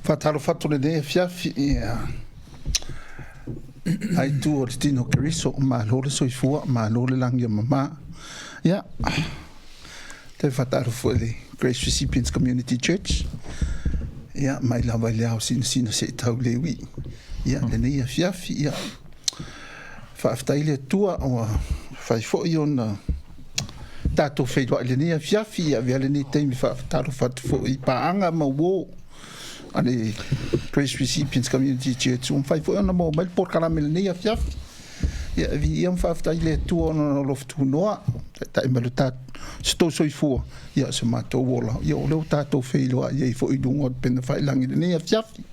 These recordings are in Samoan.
Faatalofa atu lenei afiafi ia ai tu o le tino Keriso, malo le soifua, malo le lagi e mama. Ia, te faatalofa i le Grace Recipients Community Church. Ia, mai lava i le ao sinasina se i tau le ui. Ia, lenei afiafi, ia, faafetai le Atua ua fai foi ona tatou feiloai i lenei afiafi, ia avea lenei taimi faatalofa atu foi i paaga ma uo a le Grace Recipients Community Church ua mafai foi ona maua mai le polokalame i lenei afiafi. Ia, e viia ma faafetai le Atua ona o alofa tunoa, taitai mai lo se tou soifua, ia se matou ola. Ia, o lea ua tatou feiloai ai foi i luga o le pena failangi i lenei afiafi.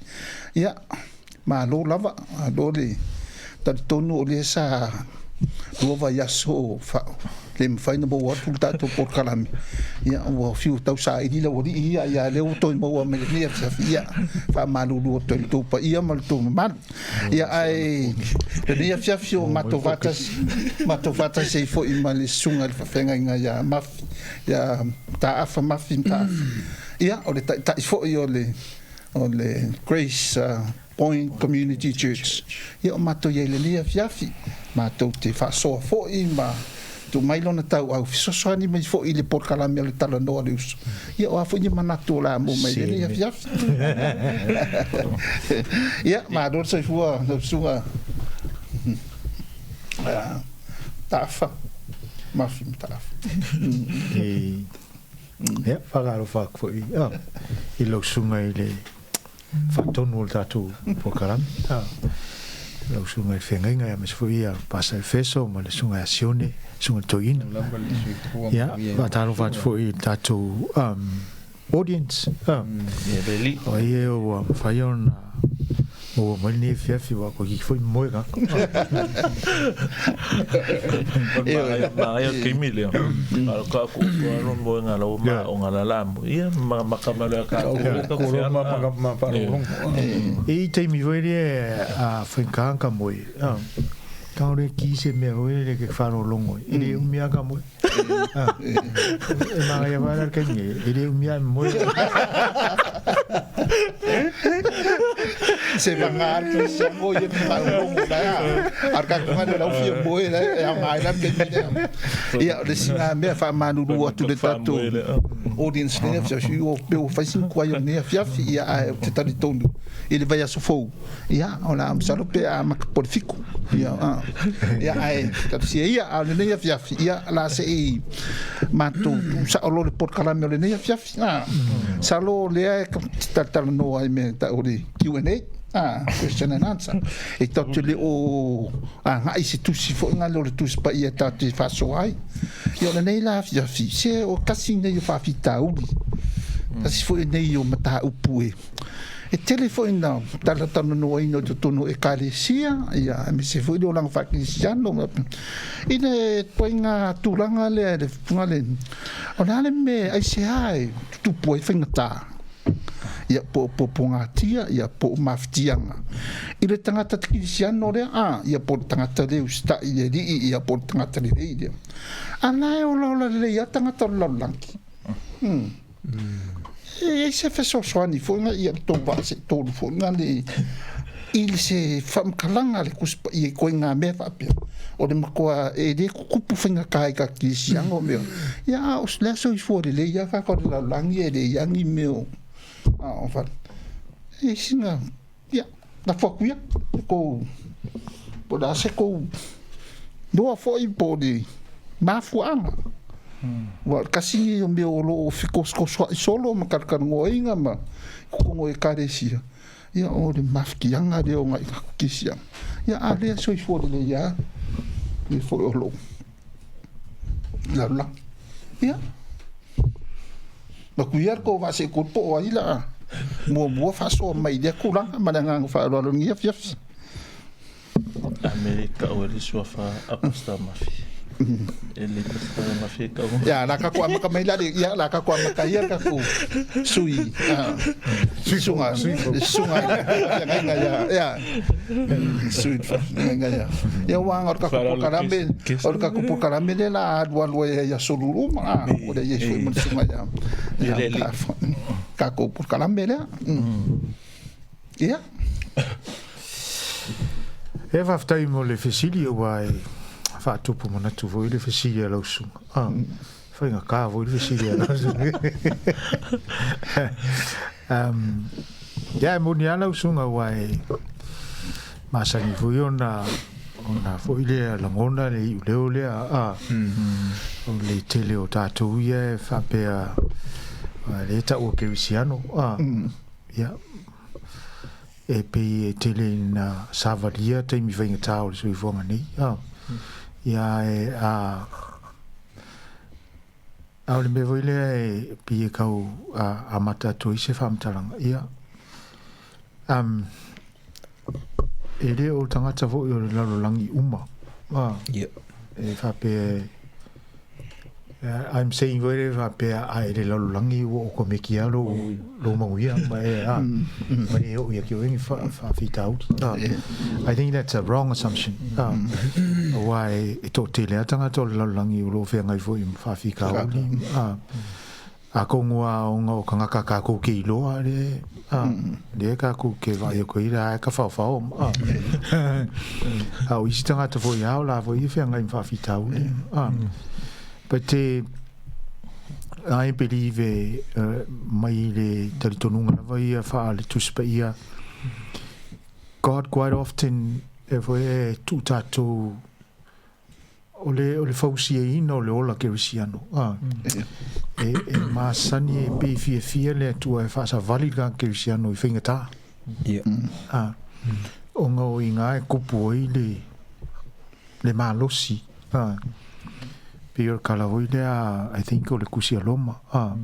Ia, Malo lava, malo le talitonu o lea sa 2 vaiaso le mafai ona maua atu le tatou polokalame. Ia, ua fiu tau saili le aualii ia, ia lea ua toe maua mai lenei afiafi. Ia, faamalulu atu ai i le tou paia ma le tou mamalu. Ia, ae lenei afiafi o matou faatasi, matou faatasi ai foi ma le susuga i le faafeagaiga ia Mafi, ia Mataafa Mafi Mataafa. Ia, o le taitai foi o le o le Grace Point Community Church. Ia o matou i ai lenei afiafi, matou te faasoa foi ma tuu mai lona tauau fesoasoani mai foi i le polokalame o le Talanoa a le Uso. Ia o a foi ni manatu o le a maua mai lenei afiafi. Ia, malo le soifua lau susuga Taafa, Mafi Mataafa. Ia, faatalofa atu foi i lau susuga i le faatonu o le tatou polokalame, lau susuga i le feagaiga, aemaise foi ia Pastor Efeso ma le susuga ia Sione, susuga i le Toeaina. Ia, faatalofa atu foi i le tatou audience. O ai e ua mafai ona maua mai lenei afiafi, aua ua foi moe ka. Magaia o taimi lea. A o ka ku ko alo moe nga lau ma o nga la la mo. Ia ma ma ka ma le ka ku ka ku ma ma ma pa ro. E taimi foi le a whainga ka moe. Kaore ki se mea foi le ke wharolongo. E le umia ka moe. E magaia wala ka nge. E le umia moe. Se vanga al Cristiano ia te whaulongo la ea. Ar ka kunga le lau fia moe la e au ngai la te mile. Ia, o le sina mea whaamalulu atu le tatou audience nei afiafi, o pe o whai sin kuai o nei afiafi, ia ae o te tari tonu i le vaiaso fou. Ia, o la masalo pe a maka po le 7. Ia, ia ae talosia ia, a o lenei afiafi, ia la se i matou tuusao loa le polokalame o lenei afiafi. Masalo o lea e talatalanoa ai me tau o le Q&A, question and answer. E tatou te le o agai i se tusi foi lea o le Tusi Paia tatou te faasoa ai. Ia o lenei la afiafi, se o tasi lenei o faafitauli, tasi foi lenei o mataupu e E tele foi ina talatalanoaina i totonu o Ekalesia, ia, aemaise foi le olaga faakerisiano, i le ituaiga tulaga lea, le fuga le, o le a le mea, aisea e tutupu ai faigata, ia, po o puapuagatia, ia, po o mafatiaga i le tagata kerisiano lea, a, ia, po o le tagata le usitai i le Alii, ia, po o le tagata lelei lea. A la e olaola lelei lava tagata o le lalolagi. E i ai se fesoasoani foi na ia tou vaa se tolu foi na le i se faamatalaga a le Tusi Paia i ituaiga mea faapea, o le matua e le tutupu faigata i ka kerisiano mea ia, a o le a soifua lelei lava tatou i le lalolagi e leai lava ni mea o a o fale e i sina ia lafo atu ia e tou po o le a se tou noa foi po o le mafuaaga. Aua o le tasi lenei o mea o lo o fetosotosoai solo ma talatalanoaina ma totonu o Ekalesia, ia o le mafatiaga lea o nai kerisiano. Ia a lea soifua lelei lava e foi o lo o lalolagi. Ia, makuia le tou vaa se i po o ai la muamua faasoa mai i lea tulaga ma le agaga faaaloalo i lenei afiafi. Amerika o le suafa a Pastor Mafi. E le Pastor Mafi e kau. Ia, la tatou amata mai la le, ia, la tatou amata ia le tatou sui, sunga, sunga, feagaiga ia, ia, sui feagaiga ia. Ia, ua aga o le tatou polokalame, o le tatou polokalame lea la alualu ai i aso lulu uma, a, o lea i ai foi ma le sunga ia, ia, tatou polokalame lea. Ia. E faafetai mo le fesili aua e faatupu manatu foi le fesili a lau susuga. Ah, faigata foi le fesili a lau susuga. Um, ia e moni lava lau susuga aua e masani foi ona ona foi lea lagona le iuleo lea a o le tele o tatou ia e faapea lea e taua kerisiano a ia e pei e tele ina savalia taimi faigata o le soifuaga nei a ia e a a o le mea foi lea e pei e tau amata atu ai se faamatalaga ia um, e le o tagata foi o le lalolagi uma a e faapea I'm saying foi lea faapea a e le lalolagi ua okomeki lava lou lou manuia ma e a ma le oo ia te oe ni faafitauli. I think that's a wrong assumption. Aua e toatele lava tagata o le lalolagi o lo o feagai foi ma faafitauli. Atonu lava ona o tagata tatou te iloa lea lea tatou te vaai atu ai la e tafaofao ma a o isi tagata foi lava o la foi e feagai ma faafitauli. But I believe e mai le talitonuga lava ia faa le Tusi Paia, God quite often e foi e tuu tatou o le o le fausiaina o le ola kerisiano a e e masani e pei fiafia le Atua e faasavali le tagata kerisiano i faigata a ona o iga e kupu ai le le malosi a pei o le tala foi lea I think o le Tusi a Roma a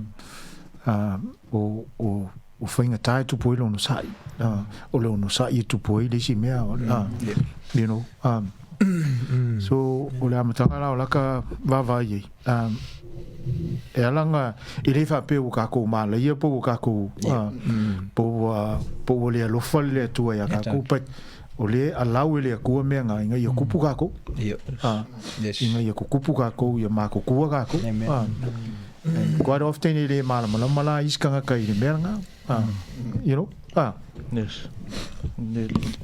a o o o faigata e tupu ai le onosai a o le onosai e tupu ai le isi mea a you know so o le amataga la o laka vaavaai ai e ala ona e le faapea ua tatou malaia po ua tatou po ua po ua le alofa le Atua ia tatou but o lea e allow e le Atua mea na ina ia kupu tatou ina ia kukupu tatou ia matutua tatou and quite often e le malamalama la isi tagata i le mea lena you know Yes.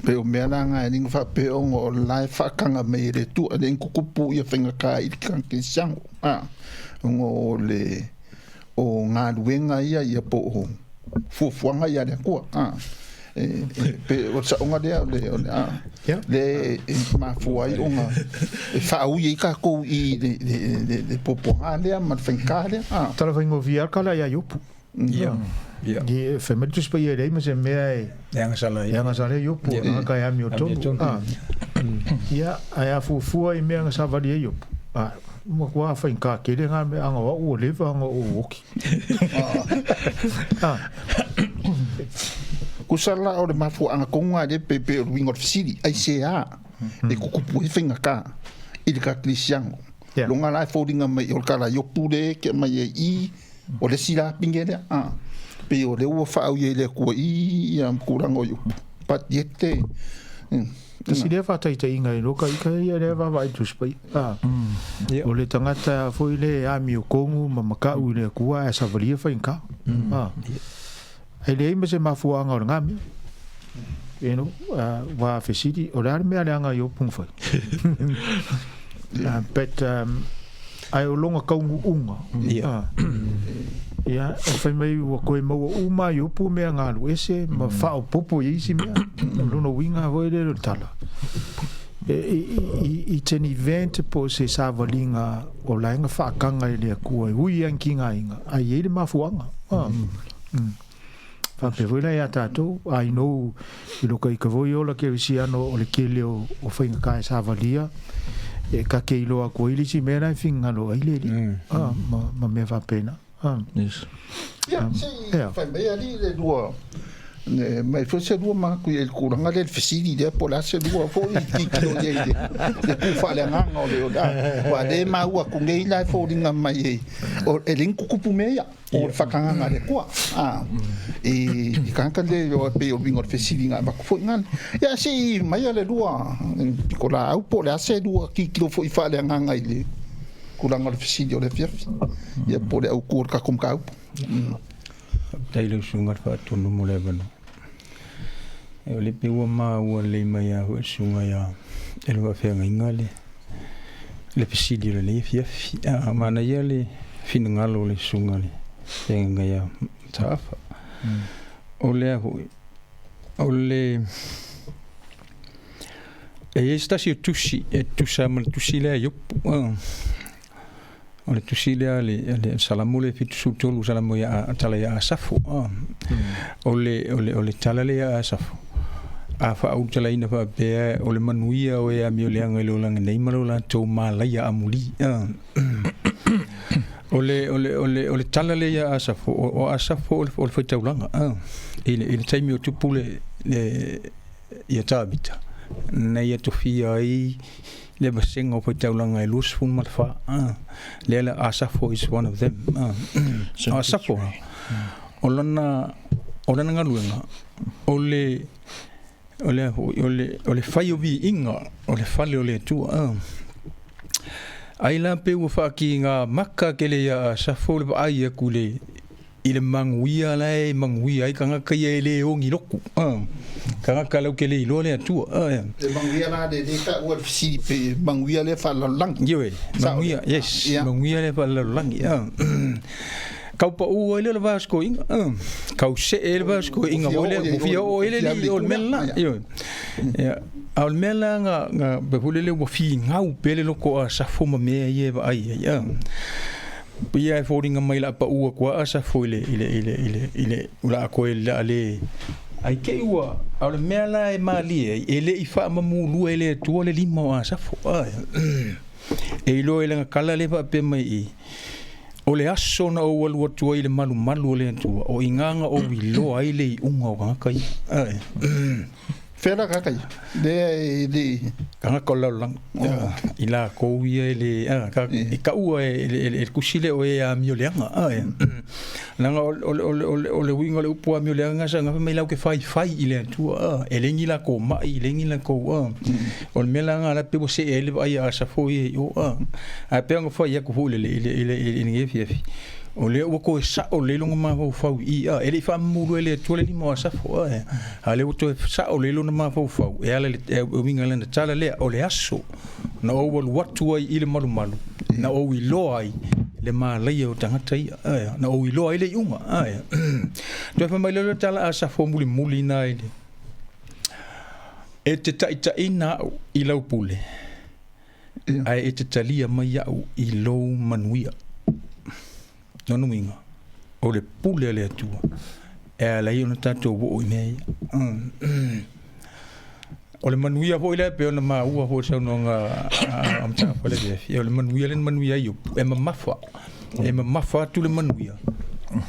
Pei o mea la nga e linga faapea ona o la e faakaga mai e le Atua le kukupu ia faigata i le kerisiano ona o le o galuega ia ia po o fuafuaga ia a le Atua e pei o le saoga lea o le o le le e mafua ai ona e faaui ai tatou i le le le le puapuaga lea ma le faigata lea. Tala faigofie lava le tala ia Iopu. Ia. I fai mai le Tusi Paia e leai ma se mea e E agasala ai. E agasala ai Iopu, o le tagata e amiotonu. Ia, ae a fuafua i mea na savali ai Iopu, a, matua faigata tele na mea, ana o au ua leva ona ou oki. Tusa la o le mafuaaga tonu lava lea pei pei o le uiga o le fesili, aisea e tutupu ai faigata i le kerisiano? Loga la e foliga mai o le tala a Iopu lea e te aumai ai i, o le isi la pine lea, a, pei o lea ua faaui ai e le Atua i ia tulaga o Iopu, but yet e, Tasi lea faataitaiga i loka ika ia lea vaavaai Tusi Paia. O le tagata foi lea e amiotonu ma makaʻu i le Atua ae savalia faigata. Ae leai ma se mafuaaga o lena mea. You know, ua fesili, o le a le mea leaga i Iopu na fai? But, ae o lona taunuuga, ia, e fai mai ua toe maua uma e Iopu mea na alu ese ma faaopoopo i ai isi mea. O lona uiga foi lea o le tala, it's an event po o se savaliga o la e na faataga e le Atua e ui lava i tigaina, ae i ai le mafuaaga. Faapea foi la ia tatou, I know i loko ika foi ola kerisiano o le tele o faigata e savalia, e ta te iloa atu ai le isi mea la e finagalo ai le Alii, ma mea faapena. Yes. Ia, se i fai mai alii le lua mai foi se lua manatu i le tulaga lea i le fesili lea po o le a se lua foi tilotilo i ai i le tu faaleagaga o le aua o lea e maua atu nei la e foliga mai e leai ni tutupu mea ia. O le faatagaga a le Atua. A, i tagata le o pei o le uiga o le fesili na avatu foi ngale. Ia se i maia le lua pito laau po o le a se lua tilotilo foi faaleagaga i le tulaga o le fesili o le afiafi. Ia po o le autu o le tatou mataupu. Faafetai i lau susuga le faatonu mo le avanoa. E o le pe ua maua lelei mai lava foi e le susuga ia e le faafeagaiga le le fesili o lenei afiafi. A manaia le finagalo o le susuga i le feagaiga ia Mataafa. O lea foi, o le e i ai se tasi o tusi e tusa ma le tusi lea a Iopu. O le tusi lea a le Salamo lea 73 Salamo ia tala ia Asafo. O le tala lea ia Asafo, a faaulutalaina faapea o le manuia o e amioleaga i le olaga nei ma lo latou malaia amuli. O le tala lea ia Asafo, o Asafo o le faitaulaga i le taimi o tupu le ia Tavita, na ia tofia ai le vasega o faitaulaga e 24. Lea la Asafo is one of them. O Asafo, o lana galuega, o le o le o le o le fai o viiga o le fale o le Atua. Ai la pe ua faakiga maka tele ia Asafo le vaai atu i le manuia la e manuia ai tagata ia e le ogi loku. Tagata lau ke le iloa le Atua. Le manuia la le le taua le fesili pe manuia lea faalalolagi. Ioe, manuia, yes, manuia lea faalalolagi. Kau pau ai le le vaskoiga, kau see le vaskoiga foi lea, ua fia oo ai le alii o le mea lena. Ioe. Ia, a o le mea la na na foi lele ua figau pea le loko o Asafo ma mea ia e vaai ai. Ia e foliga mai la pau atu a Asafo i le i le i le i le i le o le a toe le a le ai te i ua a o le mea la e malie ai e le i faamamulua e le Atua le lima o Asafo. E iloa i lana tala lea faapea mai i o le aso na ou alu atu ai i le malumalu o le Atua, o i ina na ou iloa ai le iuga o tagata ia. Fea la tagata ia? Lea e le tagata o le lalolagi. I lakou ia e le i taua e le tusi lea o e amioleaga. Leaga o le uiga o le upu amioleaga sa fai mai lau ke faifai i le Atua. E le ni lakou mai, e le ni lakou. O le mea la lena la pei ua see ai le vaai a Asafo ia i o. Ae pei ona fai atu foi i le lenei afiafi, o lea ua toe sao lelei lona mafaufau i i, e le i faamamulu e le Atua le lima o Asafo, a o lea ua toe sao lelei lona mafaufau e ala i le uiga i lana tala lea, o le aso na ou alu atu ai i le malumalu, na ou iloa ai le malaia o tagata ia, na ou iloa ai le iuga. Toe fai mai lea o le tala a Asafo mulimuli na i le, e te taitaiina au i lau pule, ae e te talia mai au i lou manuia. Lona uiga, o le pule a le Atua e ala ai ona tatou oo i mea ia. O le manuia foi lea pei ona maua foi i le saunoaga a Mataafa le afiafi, o le manuia lea na manuia ai Iopu, e mamafa, e mamafa atu le manuia,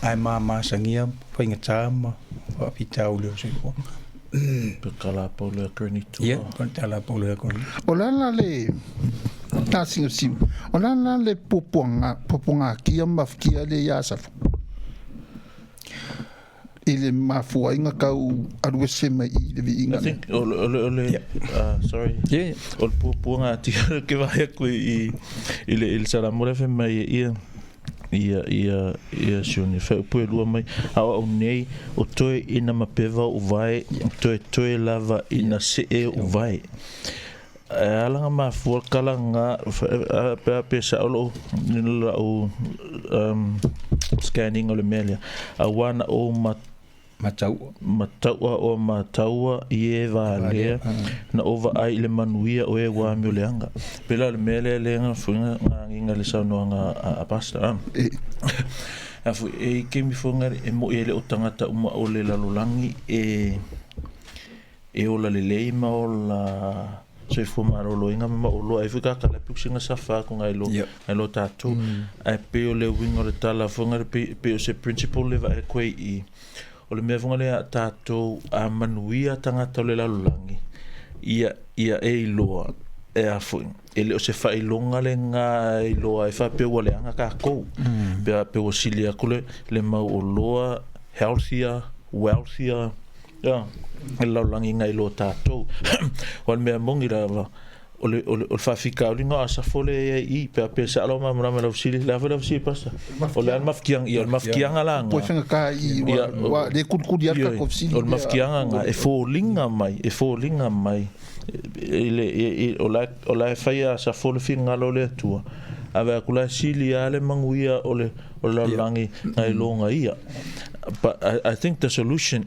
ae mamasagia faigata ma faafitauli o le soifuaga. Pe tala pau lea Korinito. Ia, pe tala pau lea Korinito. O le a la le tasiga siu, o le a la le puapuaga, puapuagatia ma mafatia lea ia Asafo i le mafuaiga tau alu ese mai i le viiga I think o le o le o le sorry. Yeah. O le puapuagatia ke vaai atu i i le i le Salamo lea fai mai ia ia ia ia Sione fai upu e lua mai a o au nei o toe ina mapeva o uvae toe toe lava ina see o uvae. E ala nga mafua kala nga pe a pe sa'o lo'u la'u scanning o le mea lea auā na ou ma Mataua. Mataua o mataua i e valea na ou vaai i le manuia o e ua amioleaga. Pei la o le mea lea lea nga fuiga nga agiga i le saunoaga a Pastor a. A foi e i kemi foga e mo'i e le o tagata uma o le lalolagi e e ola lelei ma ola soifua maloloina ma maoloa ai foi ka kala pe singa safa atu ngai lo ngai lo tatou. Ae pei o le uiga o le tala foga le pei pei o se principle le vaai atu ai i o le mea foga lea a tatou a manuia tagata o le lalolagi ia ia e iloa e a foi e le o se faailoga lena e iloa ai faapea ua leaga tatou pe a pe ua sili atu le le mauoloa healthier wealthier Ia, e lalolagi nai lo tatou. O le mea moni lava, O le o le o le faafitauli na o Asafo lea e i ai i i, pe a pe sao lau malamalama i lau fesili. O le a foi lau fesili Pastor? O le a le mafukiaga, ia o le mafukiaga la na. Poe faigata i i ua le kulikuli lava le tatou fesili. O le mafukiaga na e foliga mai, e foliga mai i le i o la o la e fai e Asafo le finagalo o le Atua, a vaai atu la e sili lava le manuia o le o le lalolagi nai lo na ia. But I think the solution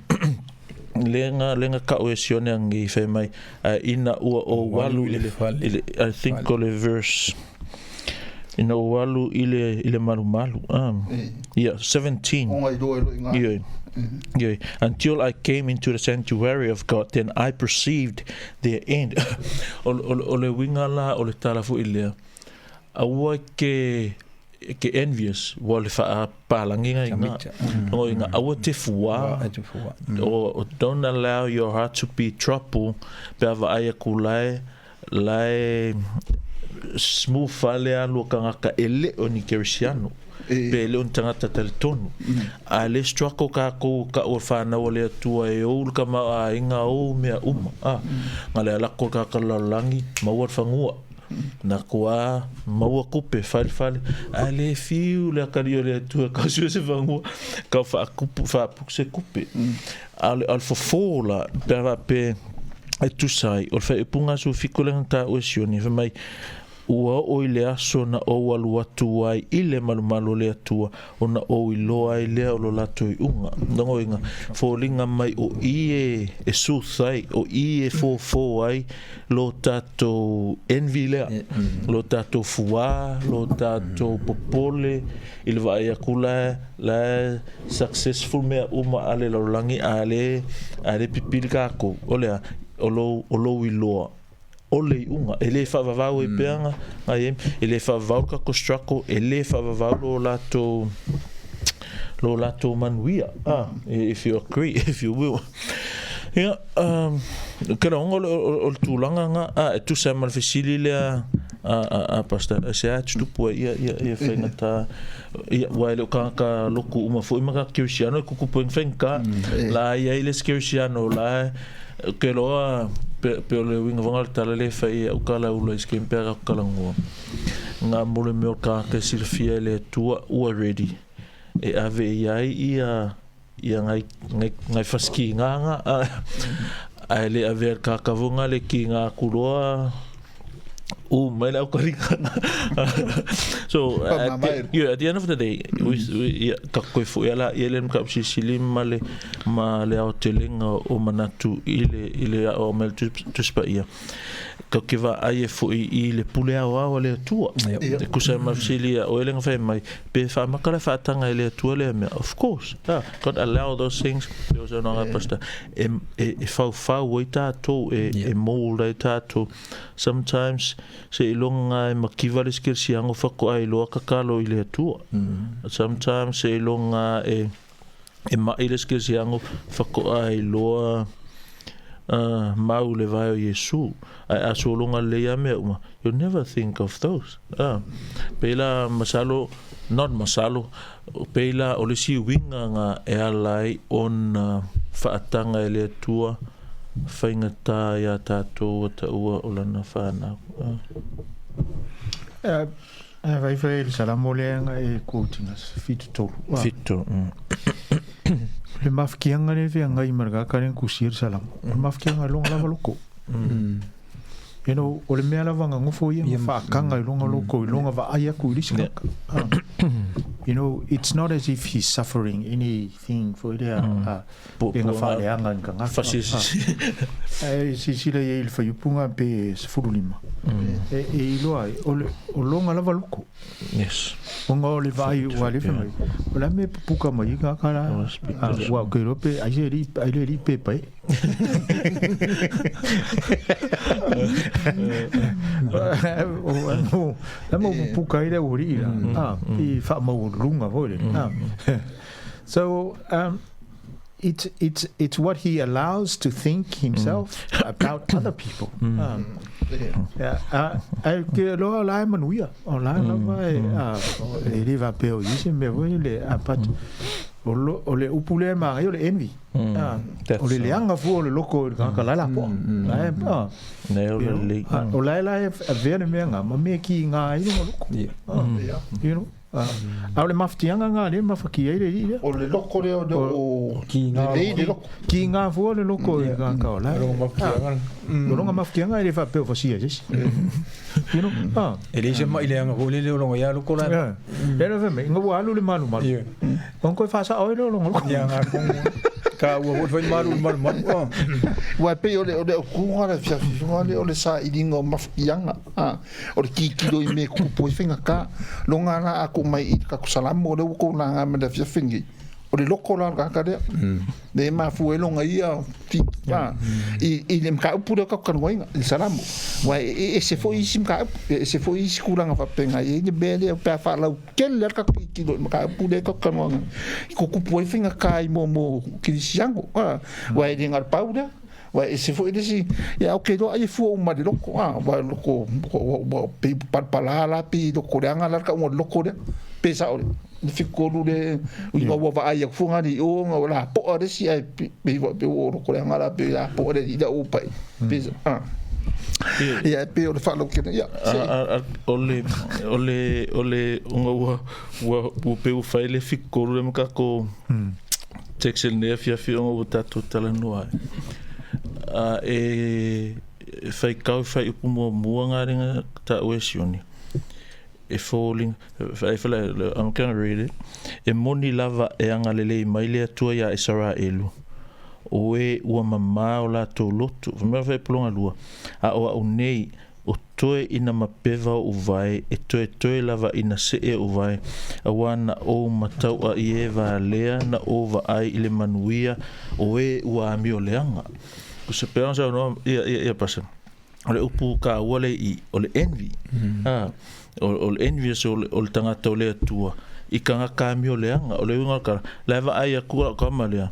lea na tau e Sione anei fai mai, ae ina ua ou alu i le, i le, I think o le verse, ina ou alu i le, i le malumalu, yeah, 17. Onga i loa e loi ngā. Ioe, ioe. Until I came into the sanctuary of God, then I perceived their end. O, o, o le uiga la o le tala foi lea, aua ke ke envious ua le faapalagi nga inga o inga aua te fua o don't allow your heart to be troubled pe a vaai aku lae lae smooth fale alu o kangaka e le o ni kerisiano pe le o ni tagata talitonu a le struggle kākou ka o whānau o le Atua e ou le kamaoaiga ou mea uma a nga le alako le kaka lalolagi maua le fagua Na koa maua kupe falefale, ae le fiu le akalii o le Atua kau sue se fagua, kau faakupu faapuku se kupe. A o le, a o le fofo la, pe a faapea e tusa ai, o le faaiupuga aso fiku lea na taua e Sione, fai mai, Ua oo i le aso na ou alu atu ai i le malumalu o le Atua, ona ou iloa ai lea o lo latou iuga. Logoina, foliga mai o i e soothe ai, o i e fofo ai lo tatou envy lea, lo tatou fuā, lo tatou popole i le vaai atu la la e successful mea uma a le lalolagi a le a le pipili kākou. O le a? O lou o lou iloa o le iuga. E le faavavau ai pea nga ngai e, e le faavavau le tatou struggle, e le faavavau lo latou lo latou manuia. Ah, if you agree, if you will. Ia, ke laoga o le tulaga na, a, e tusa ai ma le fesili lea a Pastor, e se a tutupu ai ia, ia, ia faigata, ia, ua e le o kānaka loku uma foi ma ka kerisiano e kukupu ai faigata, la i ai le isi kerisiano la e, ke loa, pe, pe o le uiga foi na o le tala lea e fai ai au kala ula i skem pea ka kalagoa, nga mo le mea o le kānaka e silafia e le Atua ua ready e ave i ai ia ia ngai ngai ngai fasikiga nga ae le avea le kakavunga le kiga aku loa u mai le aukalikana. So at the, yeah, at the end of the day we, we, ia, ka koe foi ala ia le mka silisili ma le ma le aotelega o manatu i le i le ao mai le Tusi Paia. Ka ke vaai e foi i le pule aoao a le Atua. E kusa ma fesili ia oe le nga fai mai, pe whaamaka le whaatanga e le Atua lea mea. Of course, ah, God allow those things, pe o se ona ngā pastor, e, e, e whauwhau ai tātou, e, e mold ai tātou. Sometimes, se i longa ngā e makiva le skelsiango whako ai loa kakalo i le Atua. Sometimes, se i longa ngā e, e maʻi le skelesiango whako ai loa mau le vae o Iesu, ae a sologa lelei a mea uma, you'll never think of those. Pei la masalo, not masalo, pei la o le isi uiga nga e ala ai ona faataga e le Atua faigata ia tatou ua taua o lana fanau. E vai fai le salamo lea nga e quotinga 73. 73. Le mafikianga le fea ngai ma le kaka le kusi le salamo. Le mafikianga longa lava loko. You know, o le mea lava nga ngofo ia ma whaakanga i longa loko, i longa vaai aku i lisi kaka. You know, it's not as if he's suffering anything for lea pe nga whaaleanga ni ka ngaka. Ai sisila ia i le whaiupunga pe 15. E iloa ai, o le o longa lava loko. Yes. O nga o le vaai ua le mai. O la me puka mai ka ka la. Ua ke ro pe ai se ri ai le ri pe pai. O no, la mo puka i le uri la. Ah, i fa mo lunga voi le. Ah. So it's what he allows to think himself about other people. Yeah, ai ke loa la e manuia. O la lava e e le va pe o isi me voi le but O le upu lea e magaia o le envy. O le leaga fua o le loko i le tagata la e lapoa. La e O la e la e avea le mea lena ma mea e kiga ai lona loko. You know? A o le mafatiaga lena lea e mafatia ai le alii lea. O le loko lea o le o lelei le loko. Kiga fua le loko i le tagata o la e. O lona mafatiaga e le faapea o fasia e se isi. You know? E leai se mai leaga foi lele o lona ia loko la. Lea la fai mai, ina ua alu le malumalu. Ona toe faasao ai lea o lona loko. Ia nga kongo. Ka ua foi fai malu malu malu. Ua pei o le o le autuga le afiafi lea o le sailiga o mafatiaga. O le tilotilo i mea e tutupu ai faigata. Loga la a tuu mai i le tatou Salamo lea ua tou laga mai le afiafi lenei, o le loto la o le tagata lea. Lea e mafua ai lona ia i, i le mataupu lea o tatou talanoaina, i le Salamo. Aua e ese foi isi mataupu, e ese foi isi tulaga faapena. E i ai le mea lea pe a faalautele lava le tatou tilotilo i le mataupu lea tatou talanoaina, e tutupu ai faigata i mo kerisiano. Aua e le na o le pau lea. Aua e ese foi le isi, ia ou te iloa ai e fua uma i le loto, a, aua o le loto, ua pei ua palapala la, pei loto leaga la le tauga o le loto lea, pe sao le 73 le, ina ua vaai atu fua i o, na ua lapoa le isi, ae pei ua loto leaga la, pei lapoa le alii la ua pai, pe, a. Ia, e pei o le faalautele, ia, se i. O le, o le, o le, ona ua, ua, ua pei ua fai le 73 lea ma tatou text i lenei afiafi ona ua tatou talanoa ai. A e faitau i fuaiupu muamua na lea na taua e Sione, e foliga, I'm gonna read it. E moni lava e agalelei mai le Atua iā Isaraelu, o e ua mamā o latou loto. Fai mai le fuaiupu lona lua, A o a'u nei, O toe ina mapeva oʻu vae, e toetoe lava ina see oʻu vae, auā na ou matauʻa i e valea na ou vaai i le manuia o e ua amio leaga. O se pea saunoa ia ia ia pasa. O le upu kāua le i o le envy. A o le envious o le o le tagata o le Atua i tagata amio leaga. O le uiga o le tala, la e vaai atu lau tama lea,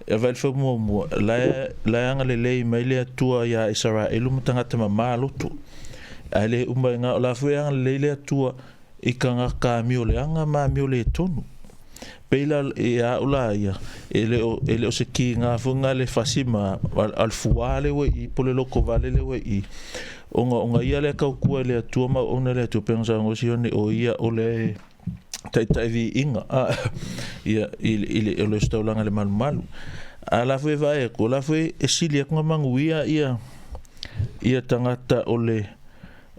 E vaai i le fau muamua, la e, la e agalelei mai le Atua iā Isaraelu ma tagata mamā loto. Ae le uma i ngā, o la foi e agalelei le Atua i tagata amioleaga ma amioletonu. Pei la ia au la ia, e le o, e le o se kīgā foi ngā le fasi ma, a le fuā le ua i i, po le lokovale le ua i i, ona, ona ia lea taukua i le Atua ma auauna i le Atua, pei ona saunoa Sione, o ia o le taitai viiga, a, ia, i, i le, o le ositaulaga i le malumalu. A la foi e vaai atu, o la foi e sili atu na manuia ia, ia tagata o le,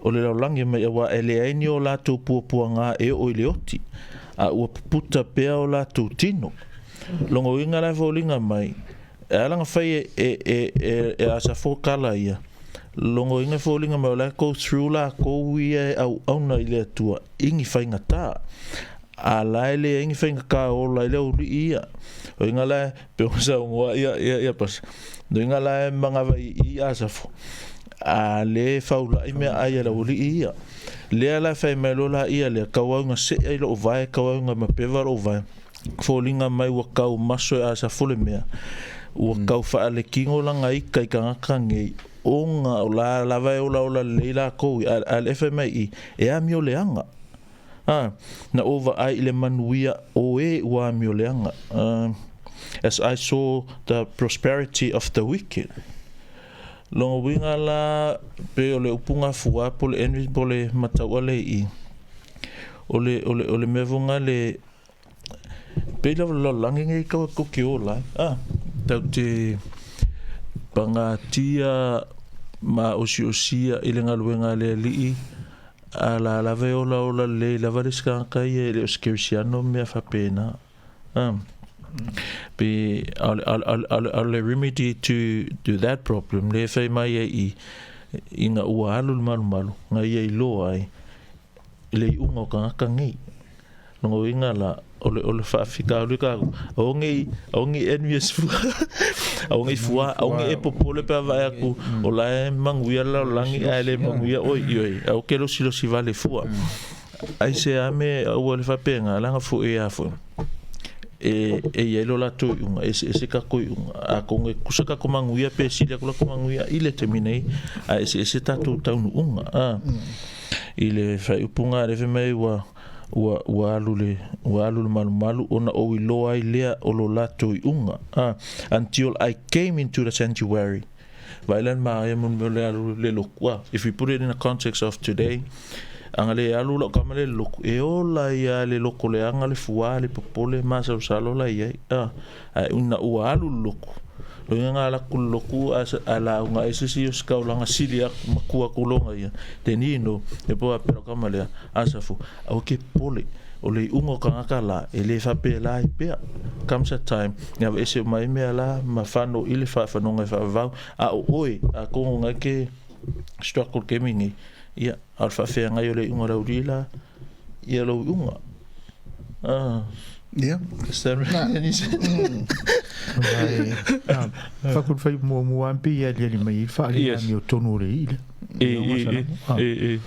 o le lalolagi mai, auā e leai ni o latou puapuagā e oo i le oti, a ua puputa pea o latou tino. Lona uiga la e foliga mai, e ala ona fai e, e, e, e, e Asafo tala ia, lona uiga e foliga mai o la e go through lakou ia e auauna i le Atua, i ni faigata. A la e leai ni faigata ola i le auli'i ia. O iga la e, pe o saunoa ia, ia, ia pasa. No iga la e manava i i Asafo. A le faula'i meaai a le auli'i ia. Lea la e fai mai loa la ia lea, kau au ina se'e i lo'u vae, kau au ina mapeva lo'u vae. Foliga mai ua kau maso e Asafo le mea. Ua kau faalekino lana ika i tagata nei, ona o la lava e olaola lelei lakou i a le fai mai i, e amioleaga. A, na ou vaai i le manuia o e ua amioleaga. A, as I saw the prosperity of the wicked. Lona uiga la, pei o le upu gafua po o le envy po o le matauʻa le i, o le, o le, o le mea foi lena le, Pei lava le lalolagi nei kau tou te ola ai, a, tau te pagatia ma osiosia i le galuega a le Alii, a la lava e olaola lelei lava le isi tagata ia e le o se kerisiano ma mea faapena. A, pe, a o le, a o le, a o le remedy to, to that problem, lea e fai mai ai i, ina ua alu le malumalu, na ia iloa ai le iuga o tagata nei. Lona uiga la, o le, o le faafitauli ka aku, aua nei, aua nei envious fua, aua nei fua, aua nei e popole pe a vaai atu, o la e manuia le lalolagi ae le manuia oe, ioe, aua te losilosi vale fua. Aisea me aua le faapena, leaga foi a foi, e, e i ai lo latou iuga, e eseese tatou iuga. Atonu e tutusa tatou manuia pe sili atu latou manuia i le taimi nei, ae eseese tatou taunuuga, a. I le faaiupu lena lea fai mai ua, Ua ua alu le ua alu le malumalu ona ou iloa ai lea o lo latou iuga. Ah, until I came into the sanctuary. Vaai la le manaia mo le mea o le alu le loku. Ah, if we put it in the context of today, a na le alu lau tama le loku, e ola ia le loko leaga le fuā le popole masalosalo la i ai. Ah, ae ina ua alu le loku, Loiga nga ala ku le loku a a lauga ai se isi o se kaulaga sili aku matua aku loga ia, te ni no, e po a pela kama lea, Asafu, aua ke popole, o le iuga o kagaka la, e le faapela ai pea. Comes a time, e aveese uma ai mea la ma fano i le faafanoga e faavavau, a o oe, a kongo ngai ke struggle kemi nei, ia, a o le faafeagai o le iuga o le auli la, ia lou iuga. Ah. Yeah. Does that make any sense? Fakul fai mua mua ampi ia ali ali mai i whaali Yes. ami o tonu o le ile. E, e, e, e, e.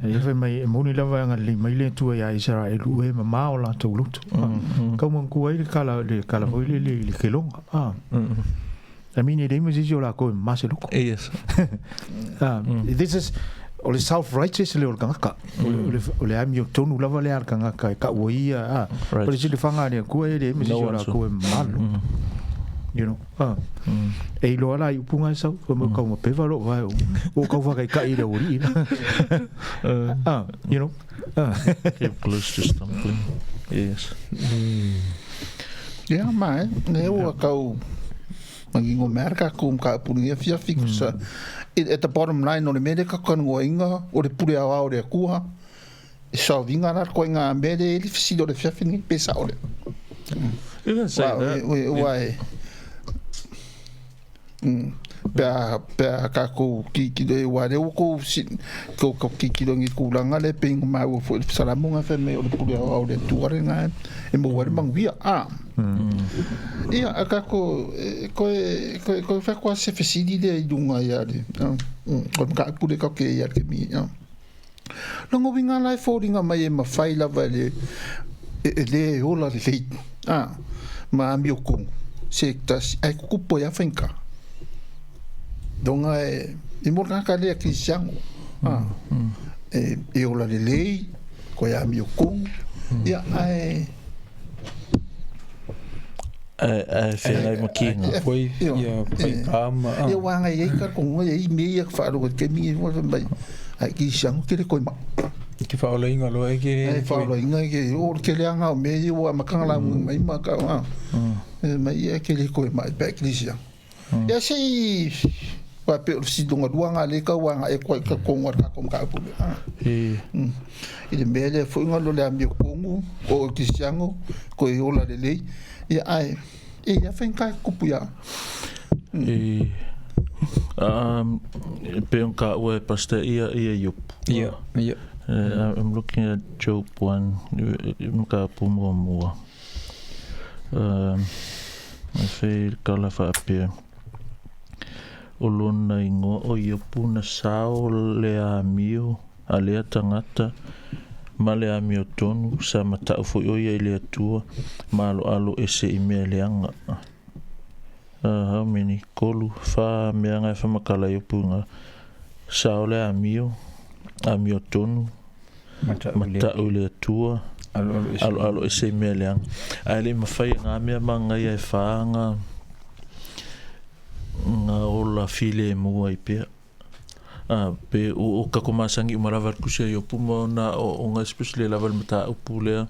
E fai mai e moni lava anga le mai le tua ia Israel e ma ma o latou loto. Kau mangku ai le kala le kala foi le le le kelonga. Ah. I mean e le ma sisi o la ko ma se loko. Yes. Ah, this is o le self righteous le o le kangaka. O le ami o tonu lava le al kangaka e ka ua ia. Ah. Right. O le sili whanga le kua e le ma sisi No o la one ko e malo. You know. Ah. E iloa la i upunga e sau, ko mo kau ma pewa lo vai o. O kau whakai ka i le ori ina. Ah, you know. Ah. Came close to stumbling. Yes. Ia, ma e, ne ua kau mangingo mea ka ku ka puni ia fia fi sa. At the bottom line o le mele ka kan ngoinga o le pule awa o le kua. E sa vinga la ko inga mele li fisi o le fia fi ni pesa o le. You can say Wa that. e wa e. Pea pea ka ko ki ki le wa le ko si ko ko ki ki longi ku langa le pe ma wo fo salamu nga fe me o le pule awa o le tuare nga e mo wa le manguia a. Ia, a kako, ko e, ko e, ko e whakwa se whesiri le i lunga ia le. Ko ka pule ka ke ia ke mi. Longo winga lai fōringa mai e mawhai lava le, e, e le e ola le lei. Ah, ma ami o kongo. Se tasi, ai kukupo ia whainka. Donga e, i mo kaka lea krisiango. Ah, e, e ola le lei, ko ia ami o kongo. Ia, ai, Ai ai whenai makinga. Foi Ia. ia fai kama. Ia wanga i ka kongo e i me ia whaaro ke mi e mai. Ai ki siango ke le koi ma. Ki whaolainga loa e ke Ai whaaro inga ke o ke le anga o me i wa makanga la mai ma ka wa. E mai ia ke le koi ma pe ki siango. Ia se i wa pe o si donga duanga le ka wanga e koi ka kongo ka kongo ka pu. E, I le mea lea foi ngalo le ami o kongo o ki siango ko e ola le lei. Ia ai e ia whenka kupu ia. e, pe on ka ua e pasta ia ia Iop. Ia, ia. I'm looking at Job 1, maka pu mua mua. E fei kala whaapea. O lona ingoa o Iopu na sao le amio a lea tangata ma le amio tonu sa matau foi o ia i le atua ma alo alo e se i mea leaga. How many? Kolu, wha mea ngai whamakala Iopu ngā. Sao le amio, amio tonu, matau i le atua, Alo alo alo alo e se i mea leaga. Ae le mawhai ngā mea mangai e whaanga ngā ola file e mua i pea. Ah, pe o, o kako masangi umarawa kusia i opu ma ona o, o ngā especially lava le mata upu lea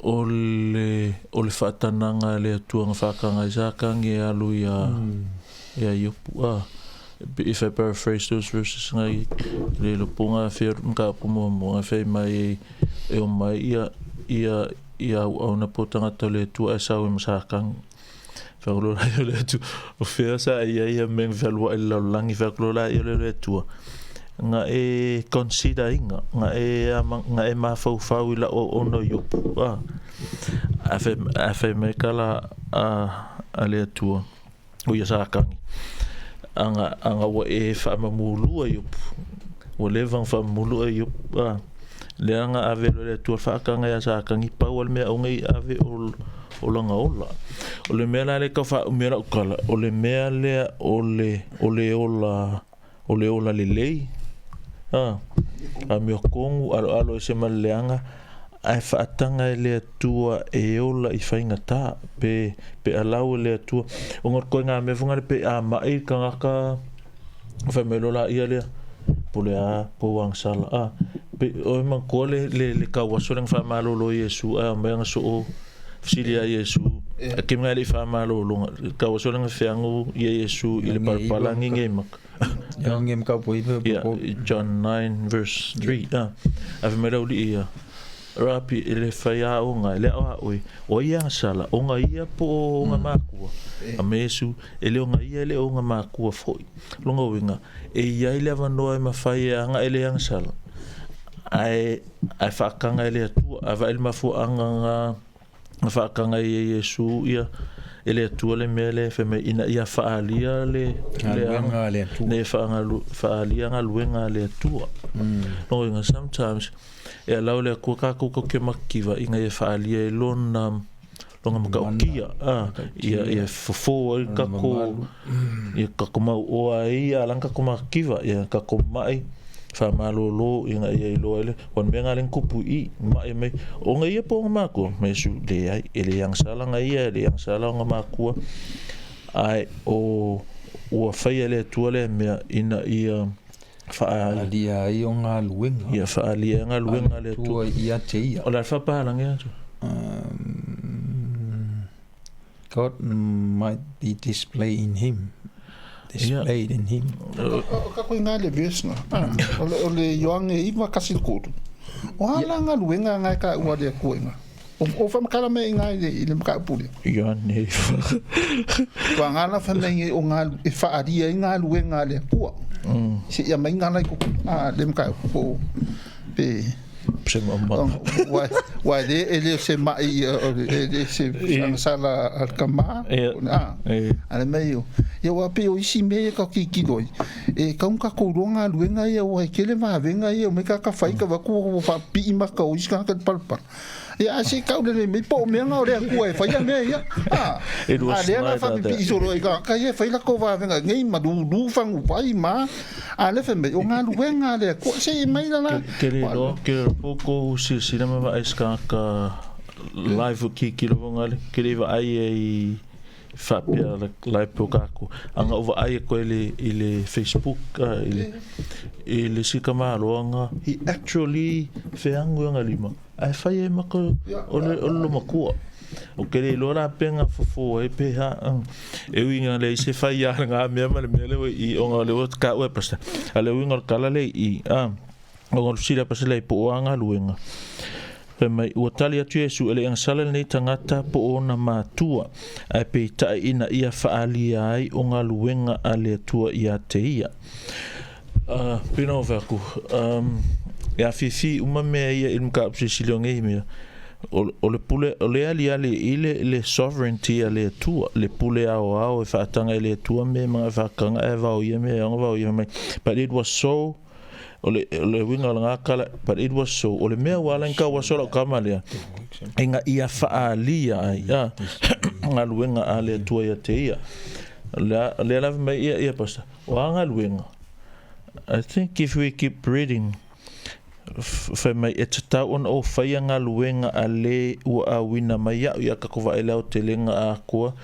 o le o le whaatananga le atua ngā whaakanga i sākangi e alu ia ia i opu. Ah, if I paraphrase those verses ngai le loponga whia mga apu mua mua ngai whai mai e, e o mai ia ia ia au au na po tangata le atua e sau e masākangi. Whakulola i o le atua. O whia sa ia ia meng whalua i lallangi whakulola i o le atua. Nga e consider inga, nga e ama, nga e mawhauwhau i la o ono i opu. Ah. A whai, a whai me kala a, a le atua. O ia sākangi. Anga, anga ua e whaamamulua i opu. Ua leva ang whaamamulua i opu. Ah. Le anga ave lo le atua whaakanga ia sākangi pau al mea ongai ave o o langa ola. O le mea la le ka wha umea la ukala. O le mea lea o le, o le ola, o le ola lelei. A amiotogu aloalo ese ma le leaga ae faataga e le Atua e ola i faigatā pe alau e le Atua ona o le koegamea foi lena pe a ma'i le tagata fai mai loa laia lea po o le a po o agasala a pe o e manatua le le tauaso lea na faamalolo ai Iesu ae aumai ana soo fesili ia Iesu taimi lena e le i faamalologa le tauaso lea na feagu ia Iesu i le palapala gigi ai maka. Ia John 9 verse 3 a ae fai mai le aualii ia Rapi e le fai aoga e le aoa oe o ai e agasala o nga ia po o nga makua a me Iesu e le o nga ia e le o nga makua foi lona uiga e iai le avanoa e mafai e aga e le agasala ae ae faataga e le Atua ae vaai le mafuaaga nga na faataga ai e Iesu ia e le Atua le mea lea fai mai ina ia faaalia le galuega a le Atua. Ina ia faaalia galuega a le Atua. Lona uiga sometimes e allow e le Atua tatou tatou te mativa ina ia faaalia ai lona lona matautia a ia ia fofo ai tatou ia tatou mauoa ai ia ala ona tatou mativa ia tatou mai faamalolo ina ia iloa ai le o le mea lena lea na tupu i i mai mai ona ia po o ona matua ma Iesu leai e le agasala ona ia e le agasala ona matua ae o ua faia e le Atua lea mea ina ia Faaalia ai o galuega. Ia faaalia ai galuega a le Atua. Ia te ia. O le a le faapalagi atu? God might be displayed in him. Displayed in him. O ka koe ngā le verse nga. O le Ioane 9 kasi le kōru. O a la galuega nga e ka ua le Atua i ngā. O whamakala me i ngā i le mataupu lea. Ioane 9. Ua ngā la whanau o ngā, e whaaria i ngā luenga a le Atua. Se ia mai ngā lai koko, a le mataupu po pe Se ma Wa le e le se mai e le se sala al kama. A. Ale mai o. Ia wa pe o isi me ka ki ki loi. E ka un ka ko ronga luenga ia o he kele vavenga ia o me ka ka whai ka waku o wha pii maka o isi ka ka palapala. Ia a se kau lele me po o mea nga o le Atua e whai a mea ia. A, It was a lea na neither wha that. pipii solo i ka ka ia whai la ko vavenga ngei ma lu fangu wai ma a le whai mai o ngā luenga a le Atua se i mai la la. Ke le iloa, ke le iloa po kou silasila ma vaai se tagata live o kikilo foga le, ke le i vaai ai faapea like live po kākou. A na ou vaai aku ai i le, i le Facebook i le, i le isi tamaloa he actually feagu i ona lima ae fai ai ma ka o le, o le lomakua. O ke le iloa la pe na fofo ai pe ha e ui ina leai se fai a lena mea ma le mea lea ua i ona o lea ua taua e Pastor. A o le uiga o le tala lea i i a ona o le fesili a Pastor lea po o a galuega. Fai mai, ua tali atu Iesu, e le i agasala lenei tagata po o ona matua, ae peitai ina ia faaalia ai o galuega a le Atua ia te ia. Pei ona ou fai atu, e afifi uma mea ia i le mataupu silisili o nei mea, o le pule, o le aliali i le, le sovereignty a le Atua, le pule aoao e faataga e le Atua mea ma faataga ae vaoia mea e ono vaoia mai. But it was so o le, o le uiga o lena tala, but it was so, o le mea ua ala ai ona tau aso lau tama lea, ina ia faaalia ai a galuega a le Atua ia te ia. O lea lava mai ia, ia Pastor, o a galuega? I think if we keep reading, fai mai e tatau ona ou faia galuega a le ua auina mai iaʻu ia tatou vaai le aotelega atoa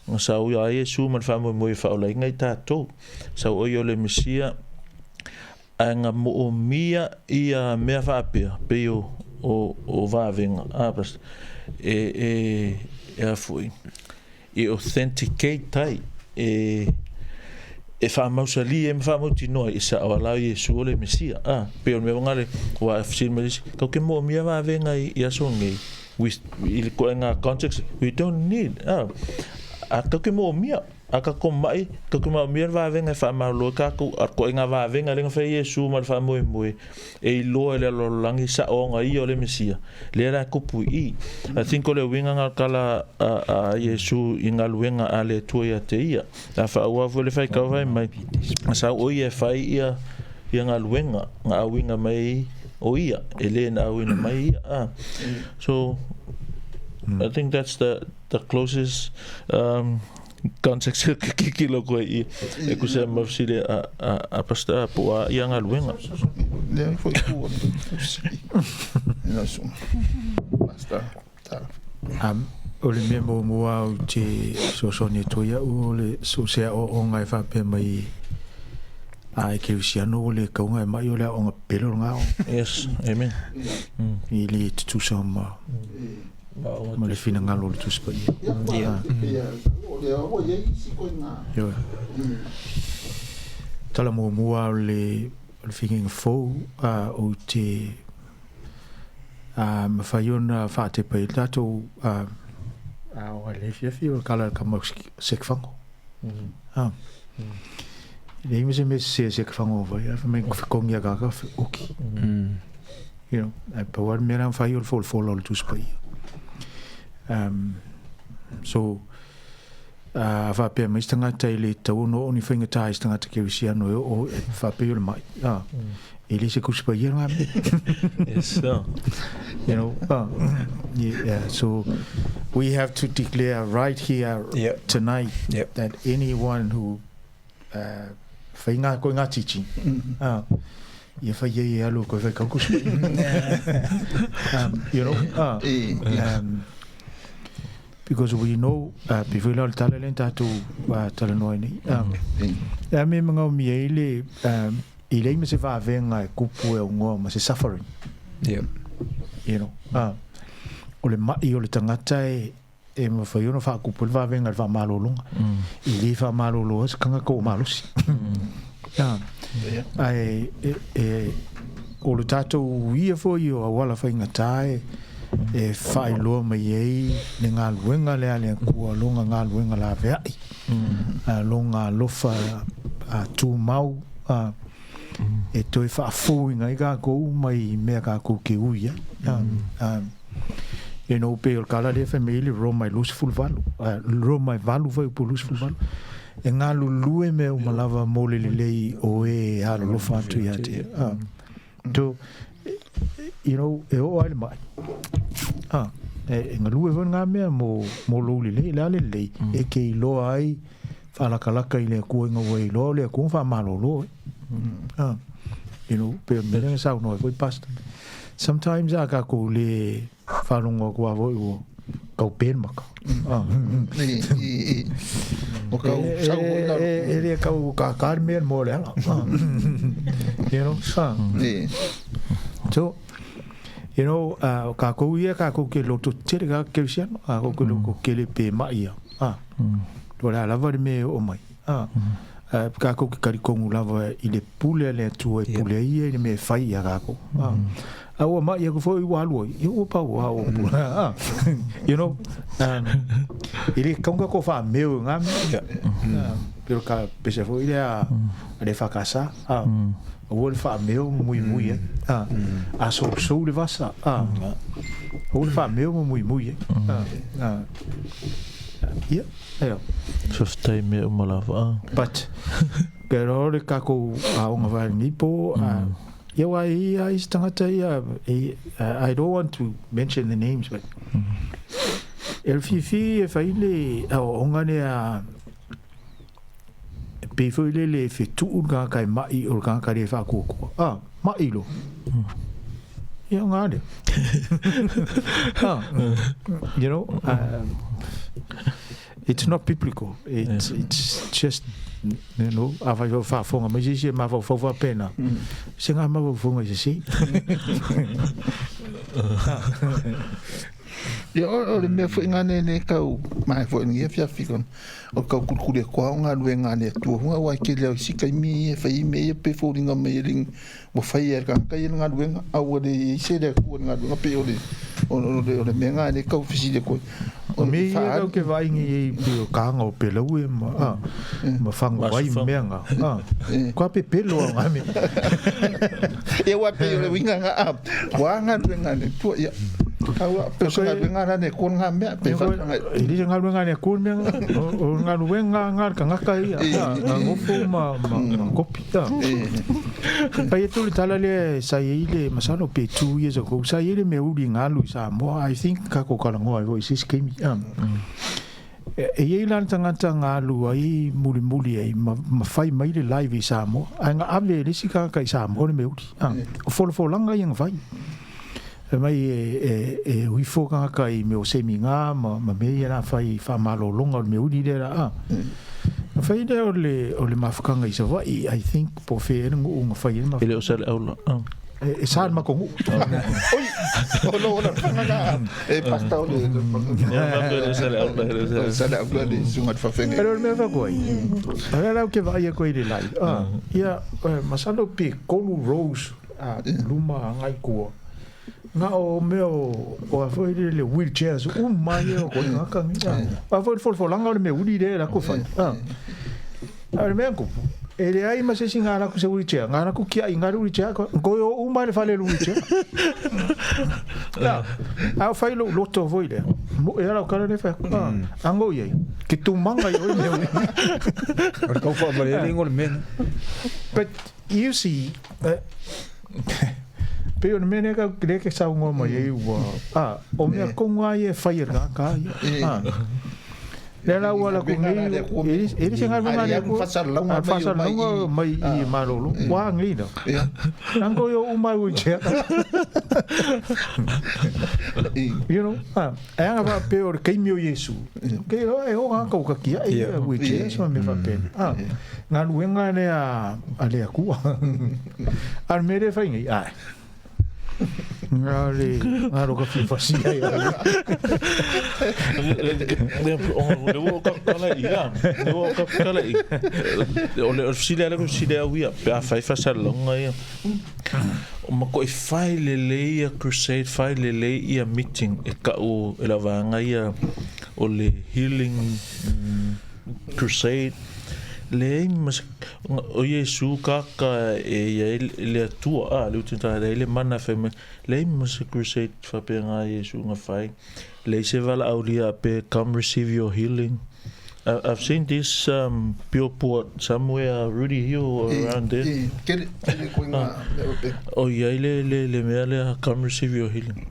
na sau ia Iesu ma le faamoemoe e faaolaina i tatou. Sau ʻo ia o le Mesia ae na moomia ia mea faapea pei o o o vavega a Pastor e e e a foi e authenticate ai e e faamausali ai ma faamautinoa ai e sao a la o Iesu o le Mesia a pei o le mea ua gale ua e fesili mai le isi kau ke moomia vavega i aso nei with i le koʻenga context we don't need a a kau ke moomia A ka komaʻi, ka kumaumia le vavega e faamalolo ai kākou, a koe ngā vavega lea na fai e Iesu ma le faamoemoe e iloa e le aloalolagi saoaoga ia o le Mesia, lea la e kupu i i. I think o le uiga nga o le tala a Iesu i galuega a le Atua ia te ia. A faaauau foi le faitau fai mai, na sau o ia e fai ia ia galuega na auina mai o ia, e le na auina mai ia. A. So, I think that's the closest. Context kikilo koe i e kusa ma fesili a a a pastor po a ia galuega. Lea foi ku o le susuga. Pastor. O le mea muamua ou te fesoasoani atu ai au o le so o se aoaoga e faapea mai a e kerisiano ua le tau ona e mai o le aoaoga pele o lena aoga. Yes, amen. E le tutusa ma ma le finagalo o le Tusi Paia. Ioe. Tala muamua o le o le figaiga fou ou te mafai ona faatepa ai le tatou aoga i lenei afiafi o le kala ka mau sekafago. E leai ma se mea sese sekafago o fai, ae fai mai fekogi a kaka uki. You know, ae pau lava le mea la na fai o le folafola o le Tusi Paia. So, a faapea mai se tagata e le tatau ona oo ni faigata i se tagata kerisiano e oo e faapei o le mai, e le se Tusi Paia lena mea. Yes, sir. You know, yeah, so we have to declare right here tonight that anyone who whai ngā koe ngā teaching, ia whai ai e alu koe whai kau kusi. You know, because we know, pe whai la o le tala le tātou talanoa nei. E a me mangao mi ai le, i lei ma se vāvenga e kupu e o ngoa ma se suffering. You know, o le mai o le tangata e, e mawhai ona whaakupu le vāvenga le whaamalolonga. I le whaamalolo se kanga ko o malosi. Ai, e, o le tātou ia foi o auala whainga e, e whailoa mai ei le ngā luenga le ale kua longa ngā luenga la veai. Longa alofa tūmau e toe whaafouinga i kākou mai mea kākou ke ui ai. E no pe o le kala lea whai mai le Roma i 28, Roma e 8 whai upu 28. E ngā lulue mea uma lava mō le lelei o e alolofa atu ia te. So, you know, e o ai le mai. E ngalue foi ngā mea mō lou lelei, le ale lelei, e ke iloa ai whaalakalaka i le akua i ngā ua iloa o le akua whaamalolo e. You know, pe mea nga saunoa foi pastor. Sometimes a kākou le whaalongo aku a foi ua kau pēr maka. O kau sau foi la. E le kau kākāri mea mō le ala. You know, So, you know, kākou ia, kākou ke loto tere ka kerisiano, kākou ke loko kele pē mai ia. O le lava le mea e oo mai. Kākou ke karikongu lava i le pule a le Atua e pule ai ia i le mea e fai ia kākou. A ua mai aku foi ua alu ai. Ia ua pau a ua pule. You know, i le kaunga ko whaameu e ngā mea. Pero ka pese foi le a le whakasa. A ua le whaameu mui mui e. A sou sou le vasa. A ua le whaameu mui mui e. Ia, ia. Fifty mea uma lava. But, pero le kākou aoga vae po, ia wa ia i se tangata ia, I don't want to mention the names, but e le fifi e fai le aoaoga lea e pei foi le le fetuu le tagata e mai o le tagata le faakuakua mai lo ia ngā lea you know, it's not biblical, it's just, you know, a fai fai faafofoga mai se isi e mafaufau faapena se ngā mafaufauga i se se. Ia, o le mea foi ngā ne kau mai foi ngi fiafi kon o kau kulikuli e koa o ngā luenga le atua hunga wai ke leo isi kai mi e whai me e pe fōringa mai e ring ua whai e ka kai e ngā luenga a ua le i se le akua ngā luenga pe o le o le mea ngā le kau fisi le koe. O me ia kau ke vaingi e i o kānga o pelau e ma, ma whango vai mea ngā. Kua pe pelo a ngā mea. E wā pe o le winga ngā a, wā ngā luenga le tua ia. Kaua, pe o ngā luenga rā ne kua ngā mea, pe whakanga. E li ngā luenga ne kua mea ngā, o ngā luenga ngā ka ngaka ia, ngā ngofo ma kopi. Pai atu le tala lea sa i ai le masalo pe 2 years ago, sa i ai le mea uli i ngā alu i Samoa, I think ka ko kalangoa ai foi i se isi taimi. E i ai la le tagata na alu ai mulimuli ai ma, ma fai mai le live i Samoa, ae na ave e le isi tagata i Samoa le meuli. A, o folafolaga ia na fai. Fai mai e, e, e o ifo tagata i mea o seminar ma, ma mea ia la fai faamalologa o le meuli lea la, a. Na fai lea o le, o le mafutaga i Savaii, I think, po o fea ea le nuu na fai ai le E le o Saleaula. A. E, e sa le matou nuu. Oi, o lo la fanga na e pasta o le Ia, ma le o Saleaula, e le o Saleaula. Saleaula le susuga i le faafeagaiga. Pero o le mea faatoa ai, o lea la ou te vaai atu ai i le live, ah, ia, masalo pe tolu rows a luma agai tua, na o mea o, o a foi le, le wheelchairs uma ia o koe tagata nei, ah. A foi le folafolaga o le mea uli lea e latou fai, ah. A o le mea na tupu, e leai ma se isi na alu atu i se wheelchair, na alu atu tiai na le wheelchair, toe o uma i le fale i le wheelchair. Na, a o fai lou loto foi lea, moe lava lau tala lea e fai atu, ah, ano i ai, ke tumanga i oe mea uli. O le tau faamalele o le mea. But you see, pei o le mea lea kau lea ke saunoa mai ai ua, ah, o mea tonu lava ia e fai e le tagata ia. Ah. Lea la ua ala atu nei, e le se galuega a le Atua, a le faasalalauga mai i malolo, ua nei la. Ango i o uma i tia. You know, e anga whaapea o le keimi o Iesu, kei roa e o ngā kau ka kia i ui tia, so me whaapea. Galuega lea a le Atua. A le mea lea whai nei, ai. Ngā le, ngā roka fia whasi ai a le. Le ua o kakala i ia. Le ua o kakala i. O le fesili ala ko fesili au ia. Pe a fai fasalalauga ia. O ma koe fai lelei ia crusade, fai lelei ia meeting e kau e la vaega ia o le healing crusade. Leai ma se, o Iesu kaka e ia e le Atua, a, le uti ta le mana fai mai, leai ma se crusade faapea ngā Iesu nga fai. Leai se valaaulia pe come receive your healing. I've seen this billboard somewhere, Rudy Hill or around there. E, kere, kere koe ngā mea o te. O iai le, le, le mea lea, come receive your healing.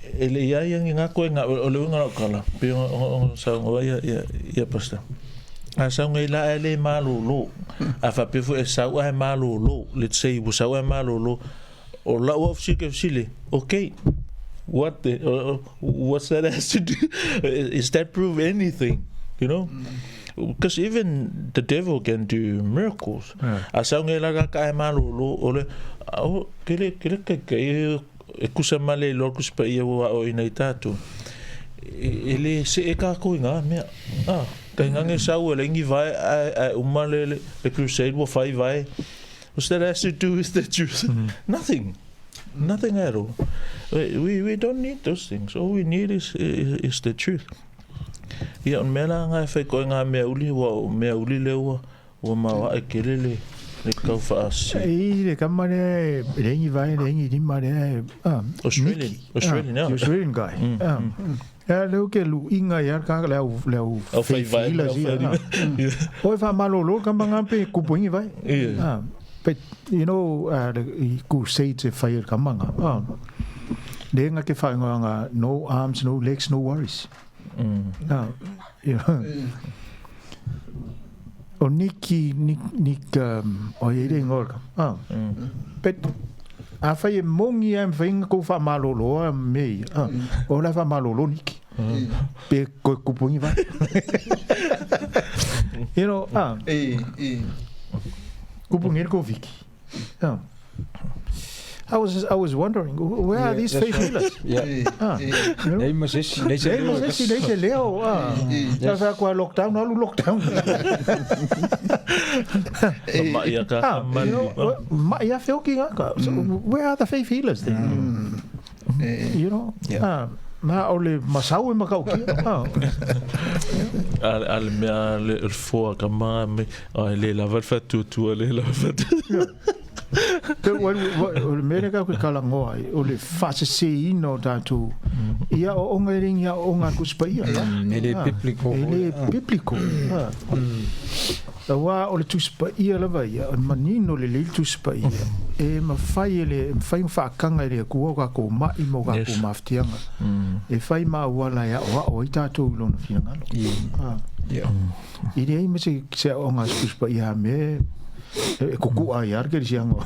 E le ia ia ngā koe ngā, o le uinga lau kala, pe o, o, o saunga ia, ia, ia pastor. A saunga i la e le malolo. A whapea fo e sau a e malolo. Let's say, ua sau a e malolo. O lau au fisili ke fisili, okay, what the, what's that has to do? Is that prove anything? You know? Because even the devil can do miracles. A saunga i la ka e malolo, o le, o, kele, kele kai kai, E kusa ma le iloa kusi paia ua aoina i tatou. E le see kākou i ngā mea. Ah, kai ngange sau e lengi vae ae, ae uma le, le, le crusade ua fai vae. What's that has to do with the truth? Nothing. Nothing at all. We, we don't need those things. All we need is, is, is the truth. Ia, o le mea la ngā e whai koe ngā mea uli, ua o mea uli le ua, Ua maoae kele le le kau faasi. I le kama lea e lengi vae lengi lima lea e Australian, Australian, yeah. The Australian guy. Ea leo ke lu inga ia ka le au le au Au whai vae, feifeila au sia, whai lima. Oi wha malolo ka manga pe kupu ingi vae. Yeah. But you know, le i crusade se whai ka manga. Le nga ke whai nga no arms, no legs, no worries. You know. O Nicky, Nick, Nick, o ia le ingoa o le kama. Ah. But, afai e mongi a e mawhai nga kou whaamalolo a me ia. Ah. O la whaamalolo Nicky. Pe koe kupu ingi vai. You know, ah. E, e. Kupu ngi le kou Vicky. Ah. I was wondering, where are these faith healers? Yeah. Ah. You know? Nei ma se isi, nei se Nei ma se isi, nei se leo. Ah. Sa sa kua lockdown, alu lockdown. Ma ia ka Ah, you know, ma ia whioki ngā ka. So, where are the faith healers then? You know? Yeah. Ah, na o le masau e makau kia. Ah. A le mea le foa ka maa me, ai le lava le whatuatua, le lava whatuatua. Te o le mea lea ke kalangoa ai, o le faaseseina o tatou i aoaoga e le ni aoaoga a le Tusi Paia. E le biblical E foi. le biblical. Auā o le Tusi Paia lava ia, o le manino lelei le Tusi Paia, e mafai e le, e mafai ona faataga e le Atua o tatou mai ma o tatou mafatiaga, e fai ma auala e aoao ai tatou i Lona finagalo. E leai ma se, se aoaoga a se Tusi Paia a mea e kukua ai lava le kerisiano.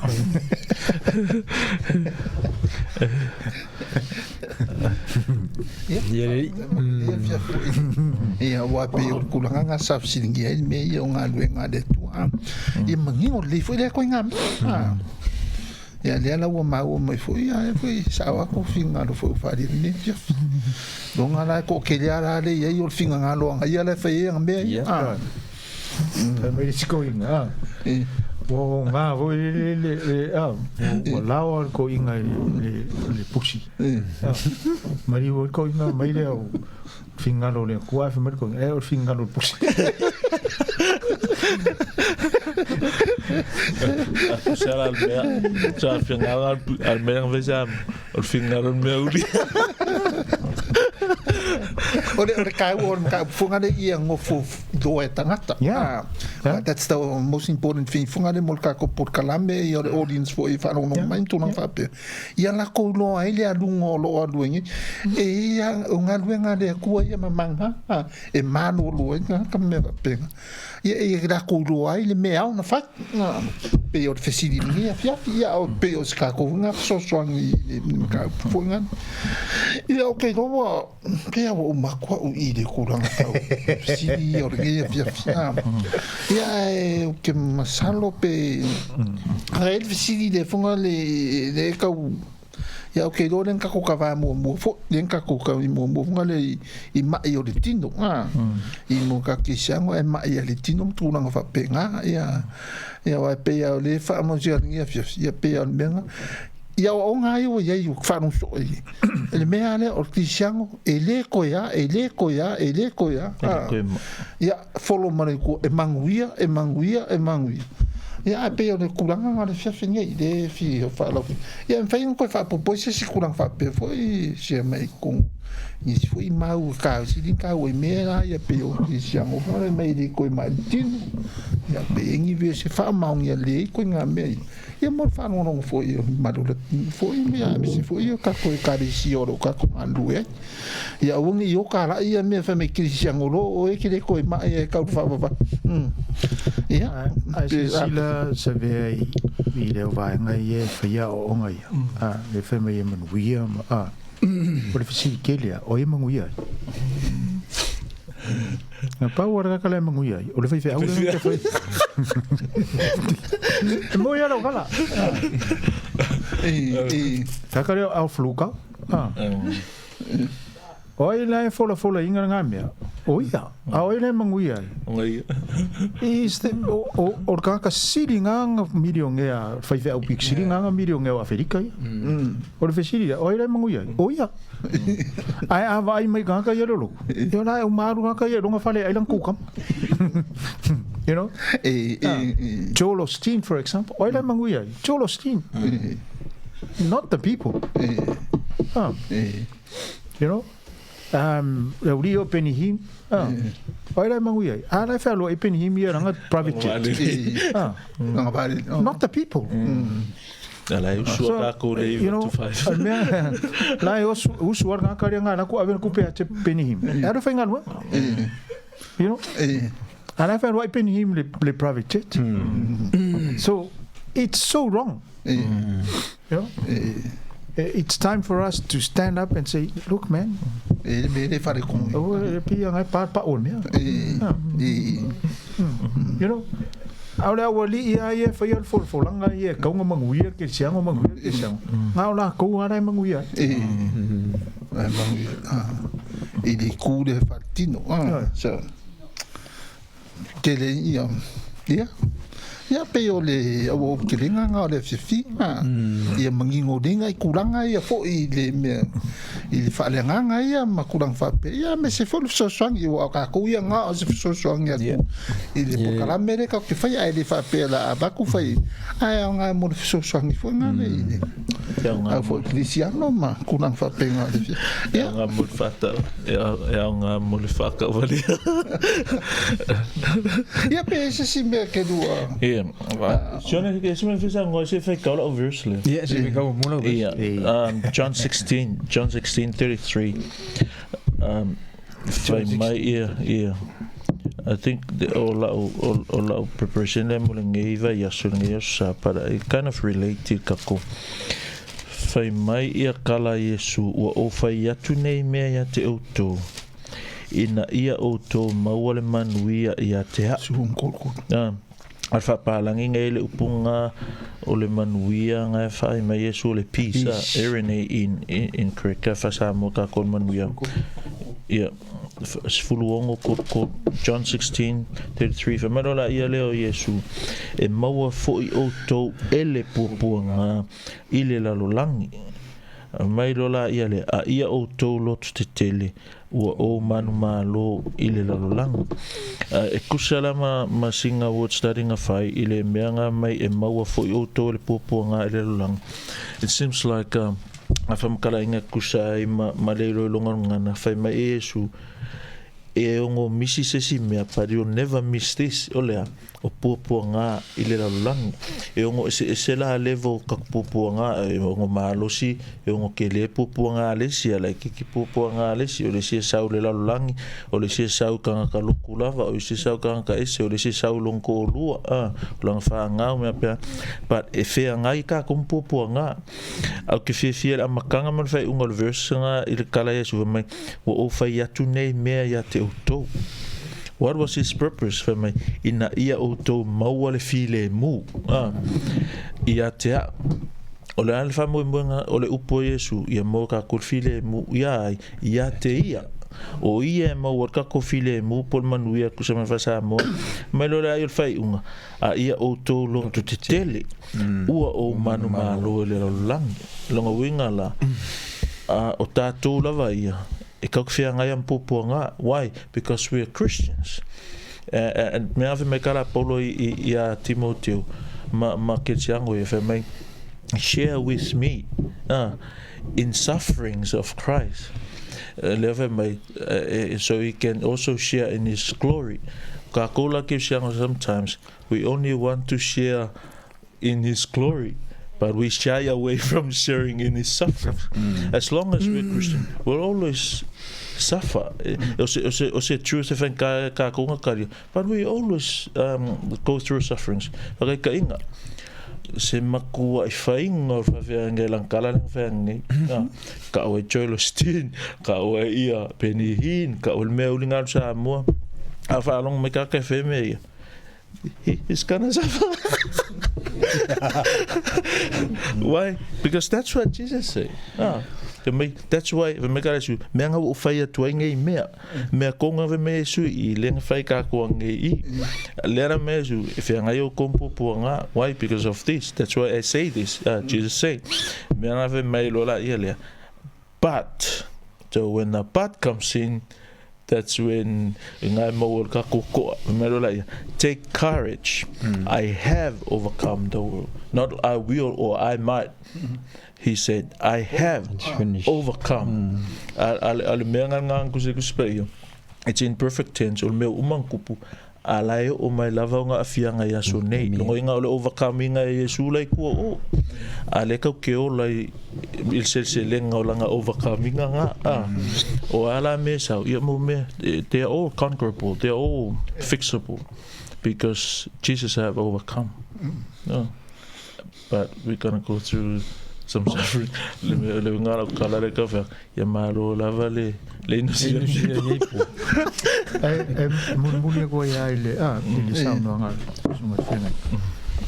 Ia, aua pei o le tulaga lena sa fesiligia ai le mea ia o galuega a le Atua. Ia manino lelei foi lea ituaiga mea. Ia lea la ua maua mai foi, ia foi sao atu finagalo foi ua faaalia i lenei afiafi. Loga la e toatele lava la lea e i ai o le finagalo a ia la e fai ai ana mea ia. Fai mai le isi toeaina, ua oga foi le, le, le, a, ua laoa le toeaina i le, le pusi. Maliu ai le toeaina mai lea o finagalo o le Atua, ae fai mai le toeaina, e o le finagalo o le pusi. Tusa la le mea, sa finagalo a le mea na fai sa, o le finagalo o le mea uli. O le taua o le mataupu foi lea ia nofo iloa e tagata. That's the most important thing foi lea mo le tatou polokalame ia o le audience foi e faalogologo mai ma tulaga faapea. Ia latou iloa ai le aluga o lo o alu ai nei. E i ai o galuega a le Atua ia ma maga e malolo ai le tagata ma mea faapena. Ia e latou iloa ai le mea e ao ona fai. Pei o le fesili i lenei afiafi, ia o pei o se tatou foi lena fesoasoani i le mataupu foi lena. Ia ou te iloa ua pei lava ua uma atu au i le tulaga tau fesili ia o lenei afiafi. Ia ae ou te masalo pe a i ai le fesili lea foi lena le e tau. Ia ou te iloa lea na tatou kava muamua foi, lea na tatou kava muamua foi lea i mai o le tino, a, i mo ka kerisiano e mai a le tino ma tulaga faapena, ia, ia aua e pei lava o lea e faamausia i lenei afiafi, ia pei lava o le mea lena. I aoaoga lava ia ua i ai ua faalogo soo i ai, le mea lava lea o le kerisiano e le toe a, e le toe a, e le toe a, a, ia follow ma le Atua e manuia, e manuia, e manuia. Ia ae pei o le tulaga lena o le afiafi nei, lea e fia faalautele. Ia e mafai ona toe faaopoopo ai se isi tulaga faapea foi sia mai totonu nisi foi mau e tausili na taua i mea la ia pei o kerisiano foi lea mai e le toe mai le tino. Ia pe i ai ni verse e faamaonia lelei ai ituaiga mea ia. Ia mo le faalogologo foi o le mamalu o le atunuu foi ia aemaise foi o tatou ekalesia o lo o tatou galulue ai. Ia aua ne i oka lai ia mea fai mai kerisiano loa oe e te le toe mai e tau le faavavau. Ia. Ae silasila Savea i lea vaega ia e faia aoaoga ia, a, lea fai mai e manuia ma, a, o le fesili tele lava, o ai e manuia ai? Na pau lava le tagata la e manuia ai, o le faifeau lea na te fai. E moi lava lau tala. Tagata lea o Alf Lukau. O ai la e folafolaina lena mea? O ia. A o ai la e manuia ai? O ia. Is the, o, o, o le tagata sili ngā milionea, faifeau pito sili ngā milionea o Aferika ia. O le fesili lea, o ai la e manuia ai? O ia. Ae a vaai mai tagata ia le lotu, ia la e uma alu tagata ia i lona fale e ai lana kukama. You know? Joel Osteen, for example, o ai la e manuia ai? Joel Osteen. Not the people. Ah. You know? Le aualii o Benny Hinn. Ah. O ai la e manuia ai? A la e fealuai Benny Hinn ia lana private jet. Ah. Not the people. A la e usu a takou le 9 to 5. O le mea, la e osu, usu a le tagata lea na alu atu ave le tupe ia te Benny Hinn. E alu e faigaluega. You know? A la e fealuai Benny Hinn le private jet. So, it's so wrong. You know? It's time for us to stand up and say, look man. E le mea le whare kongi. Oh, e pia ngai pa pa o mea. You know? Aole au alii a ia e whaia le folafolanga ia e kaunga manuia ke siango manuia ke siango. Ngā o la kou ara e manuia. E, manuia. I le kū le wharetino. So, Tele ia, ia, ia pei o le aua o kelenga nga o le afiafi nga, ia mangingo lenga i kulanga ia foi i le mea, i le faaleagaga ia ma tulaga faapea, ia aemaise foi le fesoasoani, aua o tatou ia na o se fesoasoani atu i le polokalame lea tatou te faia, ae le faapea o le a avatu fai, ae aoga mo le fesoasoani foi lena i le au foi kerisiano ma tulaga faapena. Ia. E aoga mo le faatau, e aoga mo le faakauvalia. Ia pe i se isi mea ke lua. Ia, Sione, e se mea fia saunoa, se faitau lau verse lea. Ia, se faitau mo lau verse. Ia, John 16, John 16, 33. Fai mai ia, ia. I think the, o lau, o, o lau preparation lea mo lenei vaiaso, lenei aso Sapara, it kind of relate i kako. Fai mai ia kala Iesu, ua ou fai atu nei mea ia te outou, ina ia outou maua le manuia ia te a'u. Ah, a le faapalagi nei le upuga o le manuia nga e fai mai Iesu o le peace, ah, erene in, in, in correct, ka fa-Samoa ka ko le manuia. Ia, 16 ko, ko John 16, 33, fai mai loa la ia lea o Iesu, e maua fo'i outou e le puapuaga i le lalolagi. Mai loa la ia lea, a ia outou loto tetele, ua ou manumalo i le lalolagi. E tusa la ma, ma sina word study na fai i le mea nga mai e maua fo'i outou e le puapuaga i le lalolagi. It seems like a whamakalainga tusa ai ma, ma le iloiloga o le gagana, fai mai e Iesu, e ono misi se isi mea, but you'll never miss this, o le a? O puapuaga i le lalolagi. E ono eseese la level o ka puapuaga, e ono malosi, e ono tele puapuaga a le isi, a laitiiti puapuaga a le isi, o le isi e sau i le lalolagi, o le isi e sau i tagata lotu lava, o le isi e sau i tagata ese, o le isi e sau i lona toalua, a, o lana fanau, mea faapea. But e feagai tatou ma puapuaga. Ae ou te fiafia i le amataga ma le faaiuga o le verse na i le tala a Iesu fai mai, Ua ou fai atu nei mea ia te outou. What was his purpose? Fai mai, ina ia outou maua le filemu, a, ia te a'u. O le a le faamoemoega o le upu a Iesu, ia maua tatou le filemu ia ai, ia te ia. O ia e maua le tatou filemu po o le manuia tusa ma le faa-Samoa. Mai loa le ai o le faaiuga, a ia outou loto tetele, ua ou manumalo i le lalolagi. Lona uiga la, a, o tatou lava ia, e kau ke feagai ma puapuaga. Why? Because we are Christians. And mea ave mai ka la Paulo i, i, i a Timoteo, ma, ma Kerisiano ia, fai mai, share with me in sufferings of Christ. Lea fai mai, so he can also share in his glory. Kākou la Kerisiano sometimes, we only want to share in his glory, but we shy away from sharing in his sufferings. As long as we're Christian, we'll always suffer. O se, o se, o se truth e whain ka, ka konga karia. But we always go through sufferings. Whakaikainga, se makua i whainga o whawhea ngai lang kala lang whea ngai. Ka oe Joel Osteen, ka oe ia Benny Hinn, ka oe le mea uli ngalu Samoa. A whaalongo mai ka kai whea mea ia. He's gonna suffer. Why? Because that's what Jesus said. Ah. That's why fai mai ka Iesu, mea nga ua ou fai atu ai nei mea. Mea konga fai mai Iesu i le nga fai ka koa nei i. Lea na mea Iesu, e whea ngai o kompuapuanga. Why? Because of this. That's why I say this. Jesus say. Mea nga fai mai loa la ia lea. But, so when the but comes in, that's when ngai mau o ka kokoa. Fai mai loa la ia, take courage. I have overcome the world. Not I will or I might. He said, I have overcome. A le mea nga nga kusi kusi pa ia. It's in perfect tense. O le mea uma kupu. A la e o mai lava o nga afianga i aso nei. Longo inga o le overcome inga e Iesu lai kua o. A le kau ke ola i le seleselega o lana overcome inga nga. O a la mea sau, ia mo mea, they are all conquerable, they are all fixable. Because Jesus have overcome. But we gonna go through some suffering. Le mea le uiga lau kala le ka fea, ia malo lava le le inu sila nei po. E mulimuli aku ai ia i le a i le saunoaga a le susuga i le feagai.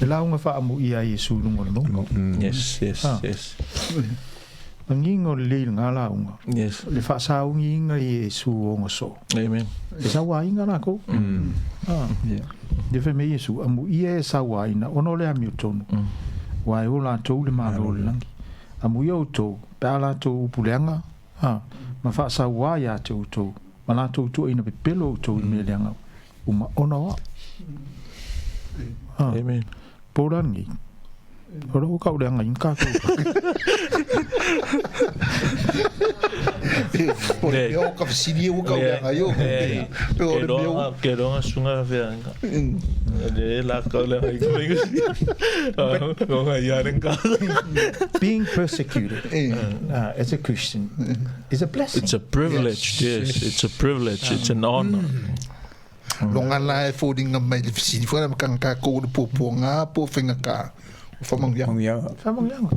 Le lauga faamuia a Iesu i luga o le mauga. Yes, yes, yes. Magiga o lelei i lena lauga. Yes. Le faasaugiga i Iesu o ogasoo. Amen. E sauaina lakou. Ah. Le fai mai Iesu, amuia e sauaina ona o le amiotonu, aua e o latou le Malo o le lagi. Amuia outou, pe a latou upu leaga, Ma faasauā iā te outou, ma latou tuuaina pepelo outou i mea leaga uma ona o au. Amen. Po o le a lenei? O lea ua tauleagaina tatou. Po o le mea o ka fesili ua tauleaga ai o pe o le mea ua Ke roanga sunga feanga. Le la tauleaga i ko ia renga. Being persecuted as a Christian is a blessing. It's a privilege, yes. It's a privilege. It's an honor. Loga la e foliga mai le fesili foi lea ma tatou o le puapuaga po o faigata o faamanuiaga. Manuiaga. Faamanuiaga.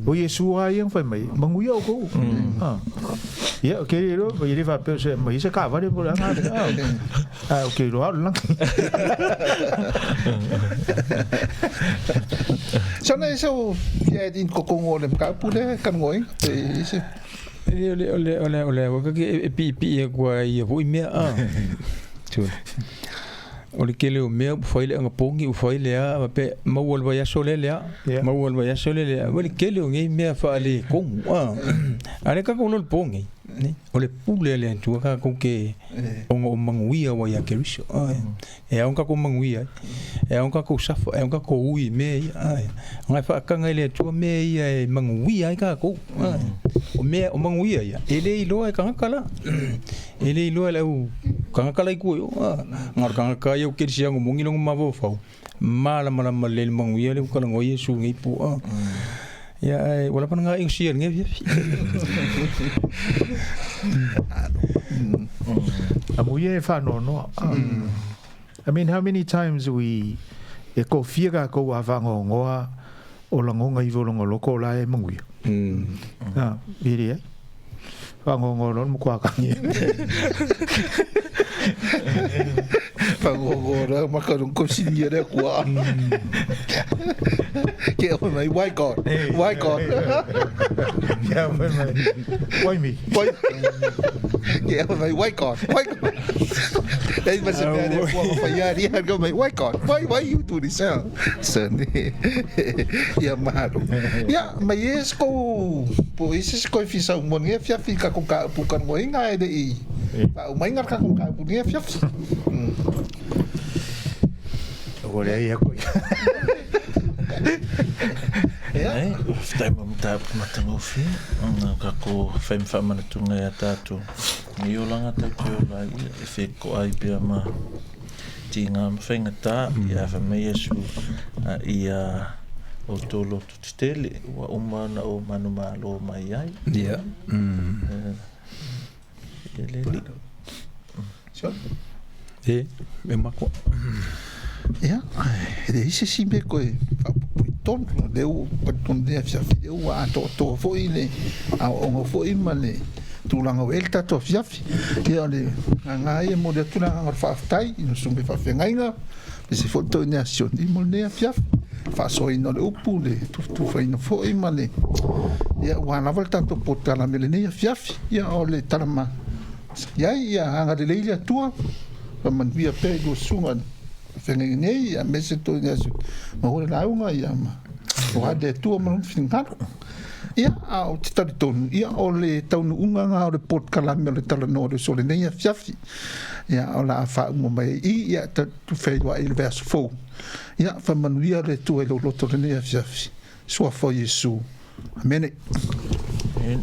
O Iesu lava ia na fai mai, manuia outou. Ia, ou te le iloa, e le faapea o se aumai se taavale po o le a galuega. Ae ou te iloa lava o le lagi. Sana e sau fia e totonu o le mataupu lea e talanoaina pe i ai se. O le o le o le o le ua kake e piipii atu ai ia foi mea a. O le tele o mea ua fai le anapogi ua fai le a faapea maua le vaiaso lea le a, maua le vaiaso lea le a. Ua le tele o nei mea faaletonu a. A o lea tatou iloa i le po nei, o le pule a le Atua tatou te ona o manuia ua ia Keriso. E ao ona tatou manuia ai, e ao ona tatou suffer, e ao ona tatou ui i mea ia, a'e. Ona e faataga e le Atua mea ia e manuia ai tatou, a'e. O mea, o manuia ia, e le iloa e tagata la. E le iloa e le au tagata la i tua i o, a. Na o le tagata ia o kerisiano moni lona mafaufau, malamalama lelei i le manuia lea ua talanoa ai Iesu i lenei po, a. Ia ae ua lava na gaosia i lenei afiafi. Amuia e faanoanoa. I mean how many times we e kofia kākou a faanoanoa o lagona ivo lona loko o la e manuia. Ah, e leai. Faanoanoa loa le matua kani. Faanoanoa loa maka no kosini e le Atua. Ke oe mai, why God? Why God? Kia oe mai, why me? Why? Ke oe mai, why God? Why God? Ei ma se mea le Atua ma whai ari, go mai, why God? Why you do this? Son, ia mahalo. Ia, mai e se kou, po i se koe fisa umoni e fiafi ka ko ka upu ka ngoinga e le i. Pa umainga ka ko ka upu ni e fiafi. Ua lea ia koe. Ia. Nei, faafetai mo mataupu matagofie. Ona ka ko whai whaamanatunga ia tātou. Nei olanga tau te ola ia, e wheko ai pea ma tīngā ma whaingatā, i a wha mai Iesu ia o tō loto tetele, ua uma ona o manu malo mai ai. Ia. Ia le li. E, e makoa. Ia, e leai se isi mea koe faapuipui tonu, o lea ua talitonu nei afiafi, lea ua atoatoa foi le aoaoga foi ma le tulaga ua i ai le tatou afiafi. Ia, o le agaga ia e momoli atu le agaga o le faafetai i susuga i faafeagaiga, aemaise foi le toeaina ia Sioni mo lenei afiafi, le faasoaina o le upu, le tufatufaina foi ma le, ia, ua lava le tatou polokalame i lenei afiafi. Ia, o le tala ma i ai, ia agalelei le Atua, faamanuia pea i lua susuga i le feagaiga nei, aemaise le toeaina ia Sioni, maua le lauga, ia, ma aua le Atua ma lona finagalo. Ia, a ou te talitonu, ia, o le taunuuga lena o le polokalame o le Talanoa o le Uso i lenei afiafi. Ia, o le a faauma mai ai i, ia, tatou feiloai i le vaiaso fou. Ia, faamanuia le Atua i lou loto i lenei afiafi. Suafa o Iesu. Amene. Amen.